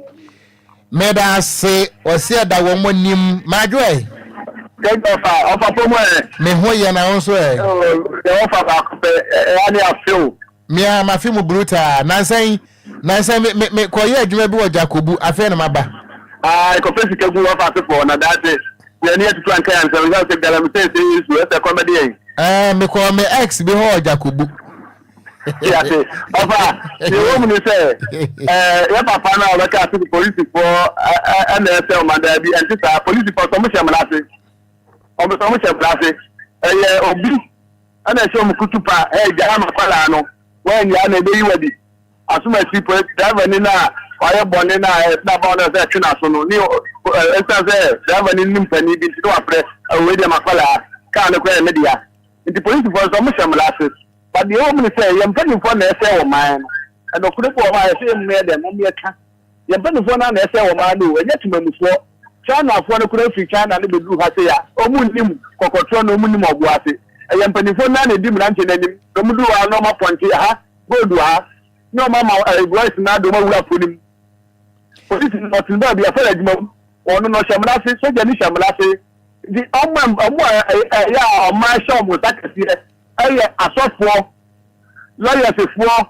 Meda ase, ɔse ɛda wɔn anim. Madwo ɛ? Thank ɔfa, ɔfa pɔ mu ɛ. Me ho yɛ na wo nso ɛ? Oh, yɛ ɔfa baako pɛ, ɛya ne afe o. Me ara mafe mu brutaa. Nansa yi, nansa yi me me me kɔyɛ adwuma bi wɔ Jakobu, afei na maba. Ah, kɔpɛ sika gu w'afa ase fɔ na daakye yɛn ani atutu anka yɛn nsɛm ɛsiane sɛ galamsey sɛ nsu ɛsɛ kɔm bɛde yɛn. Ɛɛ, mekɔɔ me ex bi hɔ wɔ Jakobu. Yate, ɔfa, deɛ ɛwɔ mu ne sɛ, ɛɛ, yɛ papa no a ɔbɛka ase polisifoɔ ɛna ɛsɛ ɔman daabi, ɛnte saa, polisifoɔ sɛ ɔmo hyɛ mmara ase, ɔmo sɛ ɔmo hyɛ mmara ase, ɛyɛ obi Ɛna ɛhyɛ wɔn kutupa ɛ gyaa ma kwadaa no wannyaa na ɛbɛyi wadi asomasi pɛ driver ni no a wayɛ bɔne no a ɛsena ba no sɛ ɛtwe n'aso no ne ɛsiane sɛ driver ni nim panin bi nti ne wafrɛ wei deɛ ma kwadaa kaa no koraa yɛ me dea nti polisifoɔ nso wɔn hyɛ mmara ase ba deɛ ɛwɔ mu ne sɛ yɛn mpanimfoɔ na ɛsɛ wɔ man no ɛnɔkore bi wɔ hɔ a ɛsɛ yɛn mu yɛ dɛn mom yɛka Yɛn mpaninfoɔ no ara na ɛsɛe ɔman no o, ɛnyɛ temamufoɔ. Chinafoɔ no koraa firi China no bɛduru ha sei a, wɔn nnim kɔkɔtorɔ na wɔn nnim ɔbo ase. Ɛyɛ mpaninfoɔ no ara na ɛdi mmeranteɛ no anim, na wɔn duru hɔ a na wɔn apɔnkye ɛha, gold wɔ ha, na wɔn ama ɛɛ boys no ade wɔn awura po no mu. Polisi no ɔtene baabi a, fɛrɛ adwuma mu, ɔno no ɔhyɛ mmara ase, sogyani hyɛ mmara ase. Nti wɔn a wɔn a ɛyɛ a ɔman hyɛ wɔn nsa kɛseɛ ɛyɛ asɔfoɔ, lawyers foɔ,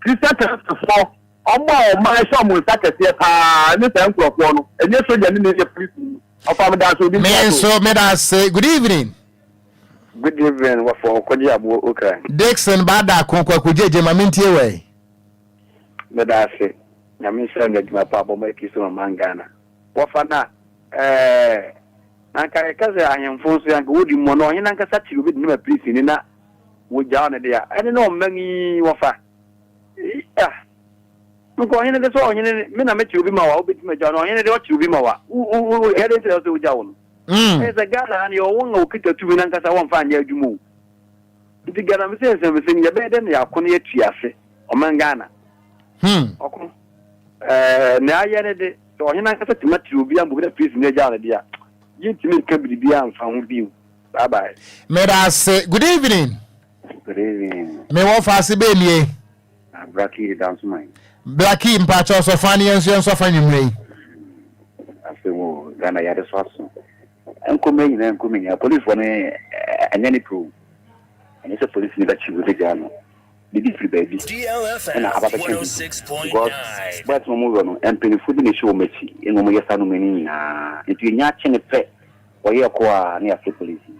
Christian council foɔ. Wɔn a ɔman hyɛ wɔn nsa kɛseɛ paa ne saa nkurɔfoɔ no, ɛnyɛ sogyani na ɛnyɛ polisini. Ɔfa meda ase obi Me ntoa so. nso meda ase. Good evening. Good evening wɔfɔ ɔkɔgye aboɔ okra. Dickson Baadako Kwaku Gyegye ma mentie wɛ. Meda ase Nyame nhyira no adwuma pa abɔ ma Kristo no ɔman Ghana. Wɔfa na ɛɛ na nka yɛka sɛ ahemfo nso anka wodi mmɔ na ɔhene ankasa kyere obi de no ma pirisini na wogyaa no de a ɛne na ɔman yi wɔfa. Ah, nka ɔhene de sɛ ɔhene me na mɛkyerɛ obi ma wa wobɛtumi agya no ɔhene de ɔkyerɛ obi ma wa ɛde nti na sɛ wogya wo no mm. ɛyɛ sɛ Ghana ha no yɛwɔ wɔn a wɔkita tumi no ankasa wɔmfa anyɛ adwuma o nti Ghana me sɛ nsɛmsɛm yɛbɛyɛ dɛ na yɛako no yɛatu ase ɔman Ghana hmm. ɔko ɛɛ na ayɛ ne de sɛ ɔhene ankasa tumi akyerɛ obi ama obi na prison agya no de a yɛntumi nka biribiara mfa ho bio bye bye meda ase good evening Good evening. Me wɔ faase bɛɛ nie. Ah, Blackie Dansoman. Blackie mpakyɛ ɔsɔfa ne yɛn nso yɛn sɔfa nwummerɛ yi. Asɛm o, Ghana yɛade so aso. Nkɔmɛ nyinaa nkɔmɛ nyinaa polisifoɔ no ɛnyɛ ne pɛ o. Ɛnyɛ sɛ polisi no bɛkye wo bɛgyaa no. Biribi firi baabi ɛna aba bɛka bi. Because boys no wɔn wɔ no mpanimfoɔ bi na ɛhyɛ wɔn akyi ɛna wɔn yɛ saa nneɛma no nyinaa. Nti yɛnya akye ne pɛ wɔyɛ kɔ a na yɛafrɛ polisi.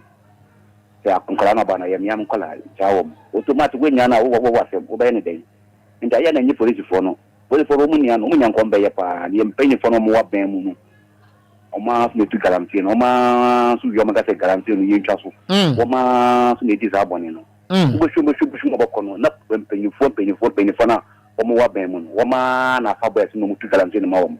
Sɛ nkwadaa no aba no, ɛyɛ meam nkwadaa, gyaa wɔn. Automatic woannya no a, wo wɔ asɛm, wobɛyɛ no dɛn? Nti ayɛ a na ɛnyɛ polisifoɔ no. Polisifoɔ no wɔn nni ano, wɔn nya nkɔm bɛyɛ paa. Deɛ mpanyinfoɔ no a wɔwɔ abɛn mu no, wɔn ara nso na ɛtu galamsey no, wɔn ara nso wie a wɔka sɛ galamsey no yɛntwa so. Wɔn ara nso na ɛdi saa bɔne no. Wobɛhwɛ wobɛhwɛ wobɛhwɛ mu a wɔbɛkɔ no, na mpanyinfoɔ mpanyinfoɔ mpanyinfoɔ no a wɔwɔ abɛn mu no, wɔn ara na afa boys no na wɔtu galamsey no ma wɔn.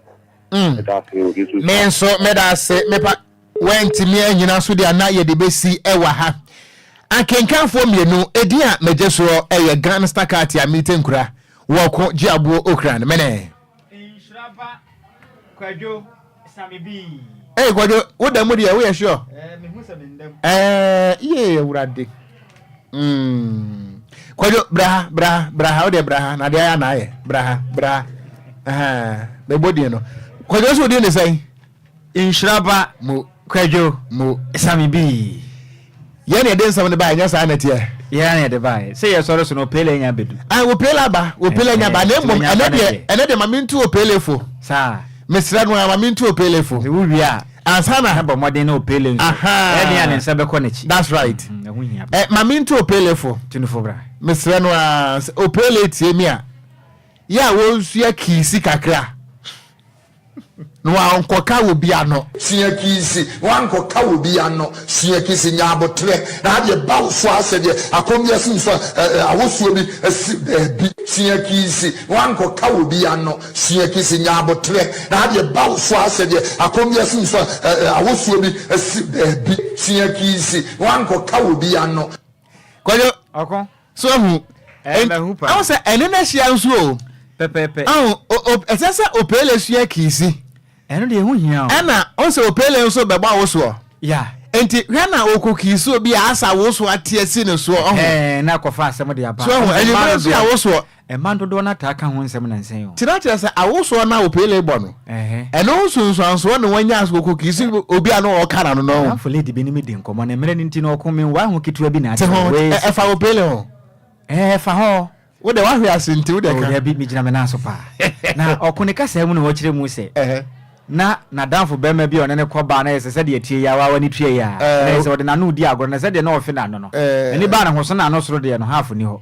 Meda ase, obi nso Me nso meda ase. Mepa. Wantumi annyina so deɛ a na yɛde bɛsi wɔ ha. Akenkanfoɔ mmienu, edin a megye soɔ yɛ Gangsta Katia Mite Nkura, Wɔko Gye Aboɔ Okran, Mene. Nhyira ba Kwadwo Same bii. Ei Kwadwo, wo da mu deɛ, woyɛ sure? Eh, mehu sɛ menda mu. Eh, yee Awurade. Mm. Kwadwo, bra ha, bra ha, bra ha, wo deɛ bra ha, na adeɛ ayɛ na ayɛ, bra ha, bra ha. Ɛhɛn, mebɔ din no. Kwadwo, so wo din ne sɛn? Nhyira ba Mo. Kwadwo Mo. Same bii. Yɛn na yɛde nsɛm no bae, ɛnyɛ saa na ɛteɛ? Yɛn na yɛde baeɛ. Sɛ yɛsɔre so no, Opele anya abɛdu. Ah, Opele aba, Opele anya aba. Na mmom, ɛnɛ deɛ, ɛnɛ deɛ ma mentu Opele fo. Saa. Mesrɛ no ara, ma mentu Opele fo. Sɛ wowie a. Ansa na. Na bɔ mmɔden na Opele nso. Aha. Ɛyɛ den a ne nsa bɛkɔ n'akyi. That's right. Ɛho hia paa. Ɛ, ma mentu Opele fo. Tu no fo bra. Mesrɛ no ara, sɛ Opele tie me a, yɛ a wɔnsua kiisi kakra. Na wankɔka obi ano. Sua kiisi, na wankɔka obi ano. Sua kiisi, nya aboterɛ, na adeɛ ba wo so ara sɛdeɛ akɔm bi asi wo so a, ɛ, awosoɔ bi asi baabi. Sua kiisi, na wankɔka obi ano. Sua kiisi, nya aboterɛ, na adeɛ ba wo so ara sɛdeɛ akɔm bi asi wo so a, ɛ, awosoɔ bi asi baabi. Sua kiisi, na wankɔka obi ano. Kwadwo, Ɔko. So ahu? Ɛɛ, mahu paa. Ahu sɛ ɛne no ahyia nso o. Pɛpɛɛpɛ. Ahu, o, o, ɛsɛ sɛ Opele sua kiisi. Ɛno deɛ ɛho hia o. Ɛna, ɔhu sɛ Opele nso bɛbɔ awosoɔ. Ya. Enti, hwɛ na ɔkɔ kiisi obi a asa awosoɔ ate asi ne soɔ, ɔho. Ɛɛ, na akɔfa asɛm de aba. So ahu, anwummerɛ nso yɛ awosoɔ. Mma dodoɔ no taa ka ho nsɛm nnansa yi o. Nti na kyerɛ sɛ awosoɔ no a Opele bɔ no, ɛno nsunsuansoɔ na wanya sɛ ɔkɔkiisi obi a na ɔka n'ano no. Madamfo lady bi ne me di nkɔmmɔ na mmerɛ no nti no ɔko me nwae ho ketewa bi na Te akyerɛ ho, me. Wei ɛ, ɛfa Opele ho. Ɛɛ, ɛfa hɔ. Wo deɛ woahwe ase nti wo deɛ Oh, ka. dabi, megyina me nan so paa. Na ɔko ne kasaa mu na ɔkyerɛ mu sɛ, na n'adamfo barima bi a ɔne no kɔ baa no ayɛ sɛ sɛdeɛ ɛteɛ yi ara, wawa ne tua yi ara, na ɛyɛ sɛ ɔde n'ano redi agorɔ, na sɛdeɛ na ɔrefe n'ano no, n'ani baa ne ho so na ano soro deɛ no, half nni hɔ.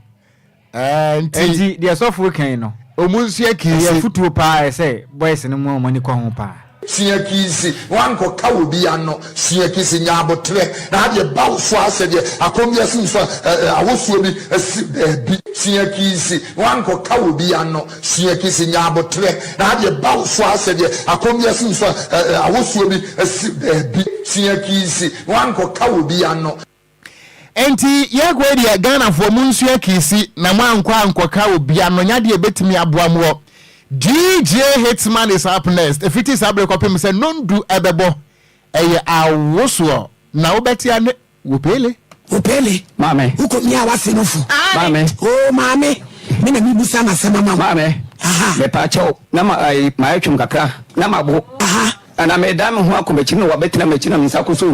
Ɛɛ nti. Enti deɛ sɔfo reka yi no. Ɔmu nsua kiisi. Ɛyɛ afutuo paa ɛsɛ boys no mu a wɔn ani kɔ ho paa. Sua kiisi na wankɔka obi ano. Sua kiisi, nya aboterɛ na adeɛ ba wo so ara sɛdeɛ akɔm bi asi wo so a, ɛ, awosoɔ bi asi baabi. Sua kiisi na wankɔka obi ano. Sua kiisi, nya aboterɛ na adeɛ ba wo so ara sɛdeɛ akɔm bi asi wo so a, ɛ, awosoɔ bi asi baabi. Sua kiisi na wankɔka obi ano. Enti yɛkɔ yi deɛ Ghanafoɔ monsua kiisi na moankɔ ankɔka obi ano nyɛ adeɛ ɛbɛtumi aboa moɔ. DJ Hitman is up next. Ɛfiti saa berɛ kɔpem sɛ nondu ɛbɛbɔ ɛyɛ awosoɔ na wobɛtea ne Wopele. Wopele. Maame. Wokɔ mia w'ase no fo. Maame. Oo maame, me na mebusa m'asɛm ama wo. Maame. Aha. Mepaakyɛw, na ma ayi mayɛ twom kakra na mabo. Aha. Na medan me ho akɔ m'akyi na wabɛtena m'akyi na me nsa kɔ so.